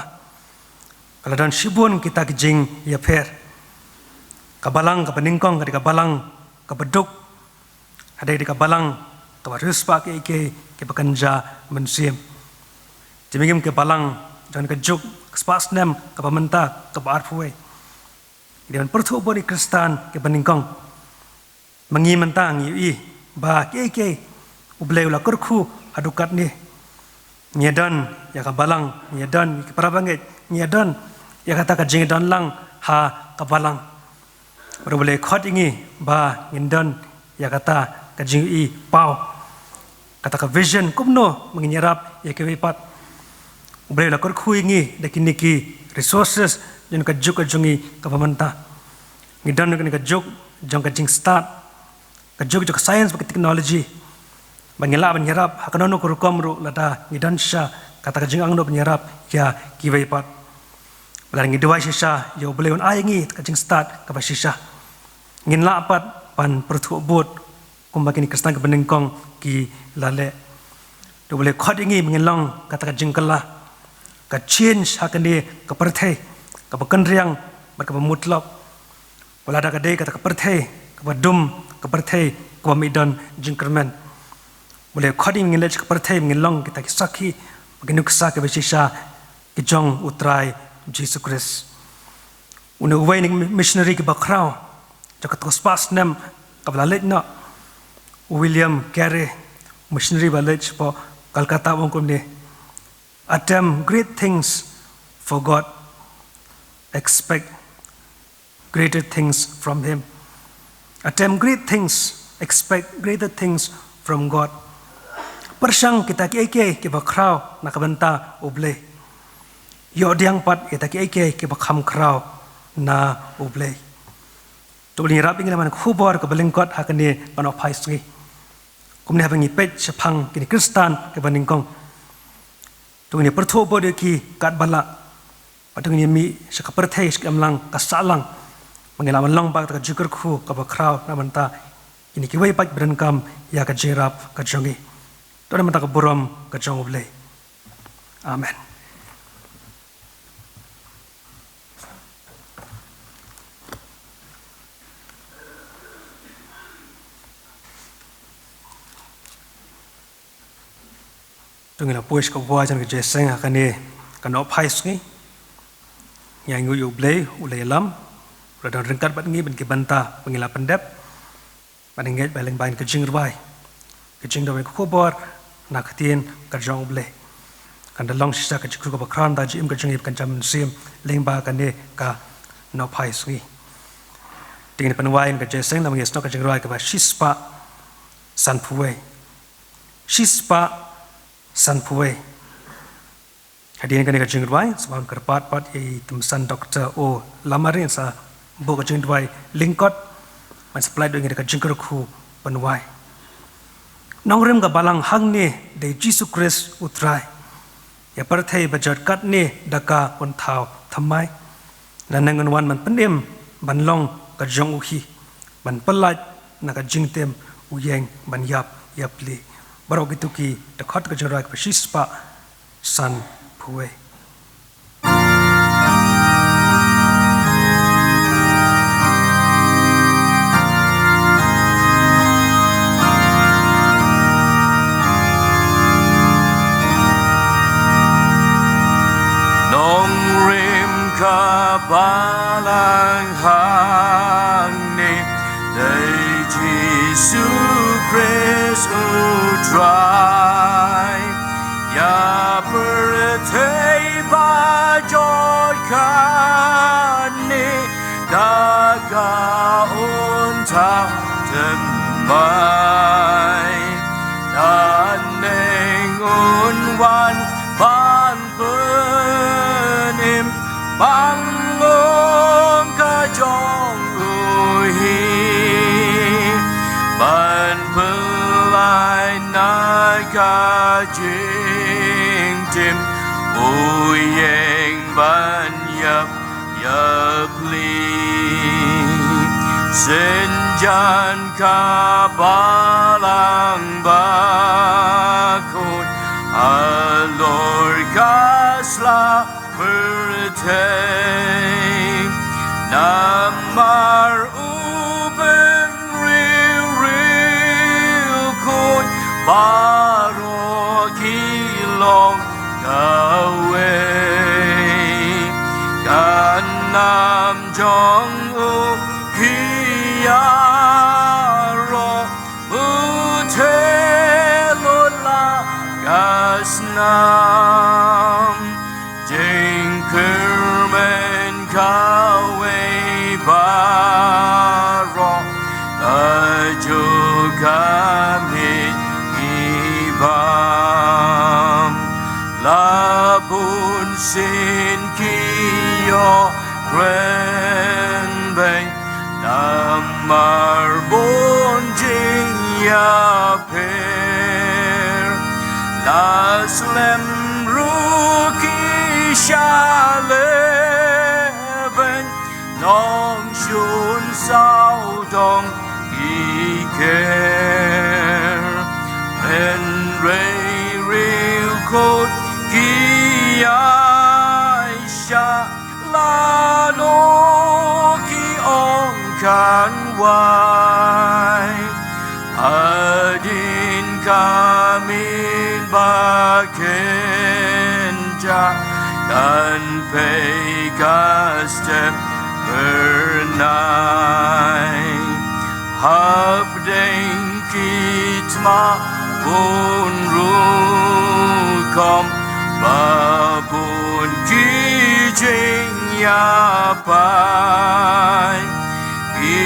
ka la don shibun kita ki jingïapher. Ka balang kaba nyngkong ka dei ka balang kaba duk, ka dei ka balang kaba riewspah kiei kiei kiba kynja mynsiem. Te mynta ka balang jong ka juk, ka spah snem kaba mynta kaba arphew wei, ki dei ban pyrthuh bun ïa ki Khristan kiba nyngkong. Ma ngi mynta ngi ïohi ba kiei kiei U Blei u la kyrkhu haduh katne. Ngi ïadon ïa ka balang, ngi ïadon ïa ki para bangeit, ngi ïadon ïa kata ka jingïadon lang ha ka balang. Bad U Blei u khot ïa ngi ba ngin don ïa kata ka jingïohi paw, kata ka vision kumno ba ngin ïarap ïa kiwei pat. U Blei u la kyrkhu ïa ngi da kine ki resources jong ka juk ka jong ngi kaba mynta. Ngi don ha kane ka juk jong ka jingstad, ka juk jong ka science bad ka technology. Ba ngin lah ban ïarap ha kano kano ka rukom ruh lada ngi don shisha kata ka jingangnud ban ïarap ïa kiwei pat. Ba lada ngi duwai shisha ïa U Blei un ai ïa ngi ka jingstad kaba shisha. Ngin lah pat ban pyrthuh bud kumba kine ki Khristan kiba nyngkong ki la leh. Dei U Blei khot ïa ngi ba ngin long kata ka jingkylla, ka change ha kane ka pyrthei kaba kynriang bad kaba mutlop. Wat la da ka dei kata ka pyrthei kaba dum, ka pyrthei kaba mih don jingkyrmen. U Blei khot ïa ngi ngin leit sha ka pyrthei, ngin long kita ki sakhi bad ki nuksa kiba shisha ki jong U Trai Jisu Khrist. Une uwei na ki missionary kiba khraw jong kata ka spah snem kaba la leit noh, u William Carey, missionary ba leit shapoh Calcutta, u ong kumne: "Attempt great things for God, expect greater things from Him." Attempt great things, expect greater things from God. Pyrshang kita kiei kiei kiba khraw na ka bynta U Blei. Ïoh pdiang pat ïa kita kiei kiei kiba kham khraw na U Blei. To ngin ïarap ïa ngi lem ha ka khubor kaba lyngkot ha kane ka Nohphai Sngi. Kumne haba ngi peit shaphang kine ki Khristan kiba nyngkong, to ngin pyrthuh bud ïa ki katba lah. Bad to ngin mih sha ka pyrthei, sha ka imlang ka sahlang, ba ngin lah ban long bad kata ka jingkyrkhu kaba khraw na ka bynta kine kiwei pat ba donkam ïa ka jingïarap ka jong ngi. To na ka bynta ka burom ka jong U Blei. Amen. To ngin ïa poi sha ka wai jong ka jingïaseng ha kane ka Nohphai Sngi. Ngi ainguh ïa U Blei, U Blei ïalam, u la don ryngkat bad ngi ban ki bynta ba ngi la pyndep. Ban ngeit ba lyngba ka jingrwai, ka jingdon ka khubor na ka ktien ka jong U Blei, kan da long shisha ka jingkyrkhu kaba khraw na ka jingim ka jong ngi, kan jam mynsiem lyngba kane ka Nohphai Sngi. Te ngin pynwai ïa ka jingïaseng, namar ngi snoh ka jingrwai kaba shispah sanphew wei. Shispah sanphew wei. Hadien kane ka jingrwai, sa wan kyrpad pat ïa i Tymmen San Doktor O Lamare, sa buh ka jingduwai lyngkot, ban sa pynlait ïa ngi da ka jingkyrkhu pynwai. Nongrim ka balang hangne dei Jisu Khrist U Trai. Ïa pyrthei ba jot katne da ka un thaw thymmai. Nangne un wan ban pynim ban long ka jong u hi, ban pyllait na ka jingtim u ïeng ban ïap ïapli. Baroh kito ki dkhot ka jingrwai kaba shispah sanphew wei. Nongrim ka balang hangne dei Jisu Khrist U Trai. Ïa pyrthei ba jot katne da ka un thaw thymmai. Nangne un wan ban pynim ban long ka jong u hi, ban pyllait na ka jingtim u ïeng ban ïap ïapli. Synjan ka balang bakhuid halor ka sla pyrthei, namar u bynriew riewkhuid baroh ki long kawei. Ka nam jong u ki ïaroh muthei lut la ka snam. Jingkyrmen kawei baroh, kajuh ka miet ki bam. La bunsien ki ïoh kren beiñ, namar bun jingïapher. Slem ruh ki shaleben, nongshun sawdong ki kher. Hynrei riewkhuid ki aisha, lano ki ong kan wai. Hadien ka miet ba kynjah, kan pei ka step bernai. Hapdeng ki thma bun rukom, ba bun ki jingïapai. Ki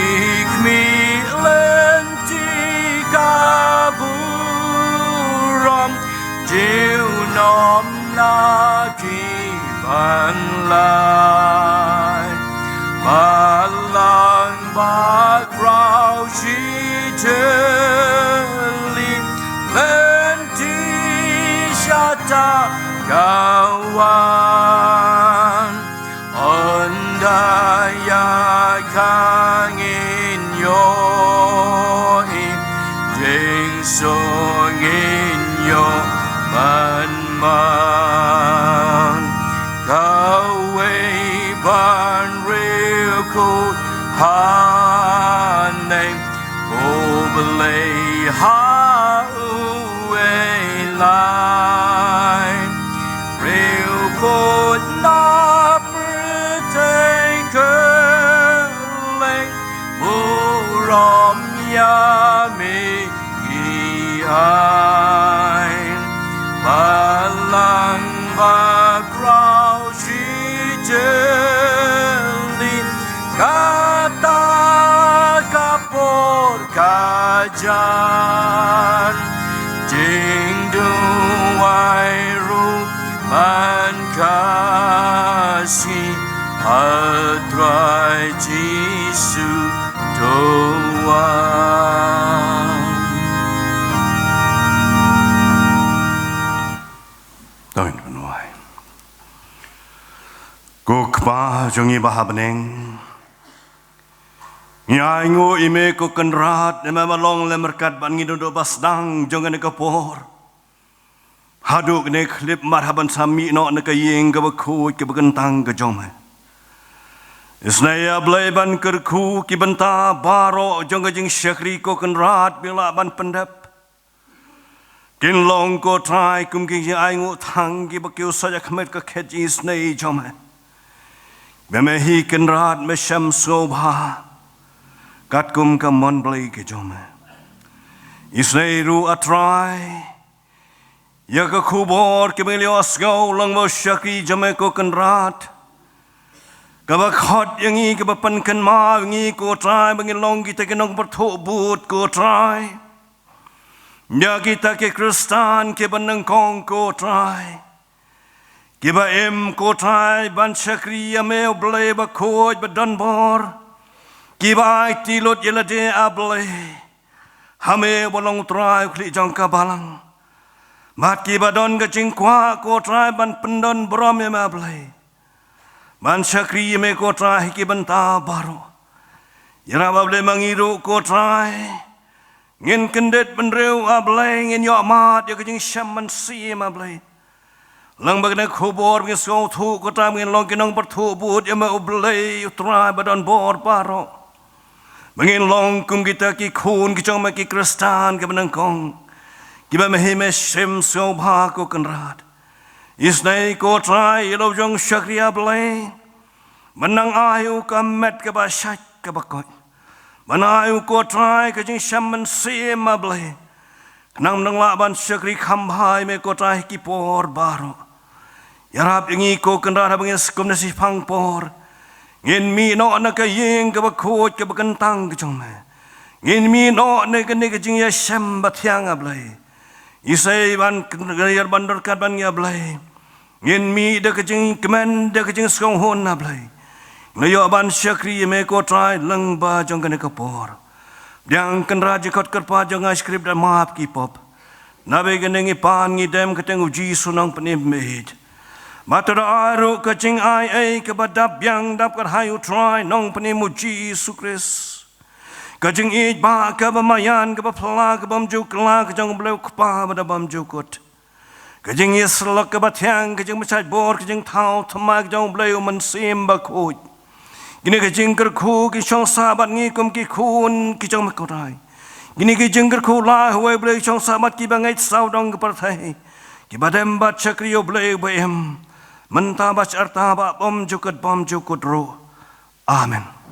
khmih lynti ka burom, junom na ki ban lai. Balang bakhraw shi tylli, lynti shata ka wan. Ynda ïa ka ngin ïohi, jingsuk ngin ïoh man man. Kawei ban riewkhuid haneng, ko Blei ha uwei lai. Riewkhuid na pyrthei kylleng, burom ïa me ki ai. Balang bakhraw shi tylli, kata ka por ka jan. Jingduwai ruh man ka sngi, ha Trai Jisu to wan. To ngin pynduwai. Ko Kpa jong ngi ba ha bneng, ngi ainguh ïa me ko Kynrad, ïa me ba long lem ryngkat bad ngi naduh ba sdang jong kane ka por haduh kane ka khyllipmat, haba ngin sa mih noh na ka ïing kaba khuid kaba kyntang ka jong me. Isynei ïa Blei ban kyrkhu ki bynta baroh jong ka jingshakri ko Kynrad ba ngi lah ban pyndep. Kin long ko Trai kum ki jingainguh thang kiba kiew sha ka khmat ka khet jingisynei jong me. Ba me hi Kynrad me shem sngewbha katkum ka mon Blei ka jong me. Isynei ruh A Trai ïa ka khubor kaba ngi la ïohsngew lyngba u shakri jong me ko Kynrad, kaba khot ïa ngi, kaba pynkynmaw ïa ngi ko Trai ba ngin long kita ki nongpyrthuh bud ko Trai. Ïa kita ki Khristan kiba nyngkong ko Trai, kiba im ko Trai ban shakri ïa me U Blei ba khuid ba donbor, kiba aiti lut ïa lade A Blei ha me uba long U Trai U Khlieh jong ka balang. Bad kiba don ka jingkwah ko Trai ban pyndon burom ïa me A Blei, ban shakri ïa me ko Trai ha ki bynta baroh. Ïarap A Blei ma ngi ruh ko Trai, ngin kyndit bynriew A Blei, ngin ïohmad ïa ka jingshem mynsiem A Blei. Lyngba kane ka khubor ba ngin sngewthuh ko Trai ba ngin long ki nongpyrthuh bud ïa me U Blei U Trai ba donbor baroh. Ba ngin long kum kita ki khun ki jong me ki Khristan kiba nyngkong, kiba me hi me shem sngewbha ko Kynrad. Isynei ko Trai ïa la u jong u shakri A Blei, ban nang ai u ka met kaba shait kaba koit, ban ai u ko Trai ka jingshem mynsiem A Blei, khnang ba un nang lah ban shakri kham bha ïa me ko Trai ha ki por baroh. Ïarap ïa ngi ko Kynrad haba ngin sngewthuh na shi phang por ngin mih noh na ka ïing kaba khuid kaba kyntang ka jong me. Ngin mih noh na kane ka jingïashem bathiang A Blei. Isynei ban kynriar ban ryngkat bad ngi A Blei. Ngin mih da ka jingkmen, da ka jingsngewhun A Blei. Ngi la ïoh ban shakri ïa me ko Trai lyngba jong kane ka por. Pdiang Kynrad jingkhot kyrpad jong nga, sha krip da map ki pop. Naba kane ngi pan ngi dem kyrteng u Jisu Nongpynim baieit. Bad to da ai ruh ka jingai ei kaba dap biang dap kyrhai u Trai Nongpynim u Jisu Khrist. Ka jingïeit ba kaba maïan kaba phylla kaba ym ju kylla ka jong u Blei u Kpa ba da bym ju kut. Ka jingïasyllok kaba thiang, ka jingpynshait bor, ka jingthaw thymmai ka jong u Blei u Mynsiem Bakhuid. Kine ki jingkyrkhu ki shong sah bad ngi kum ki khun ki jong me ko Trai. Kine ki jingkyrkhu la hawei Blei ki shong sah bad kiba ngeit sawdong ka pyrthei. Kiba dem bad shakri u Blei ba im. Mynta bad sha arta bad bym ju kut bym ju kut ruh. Amen.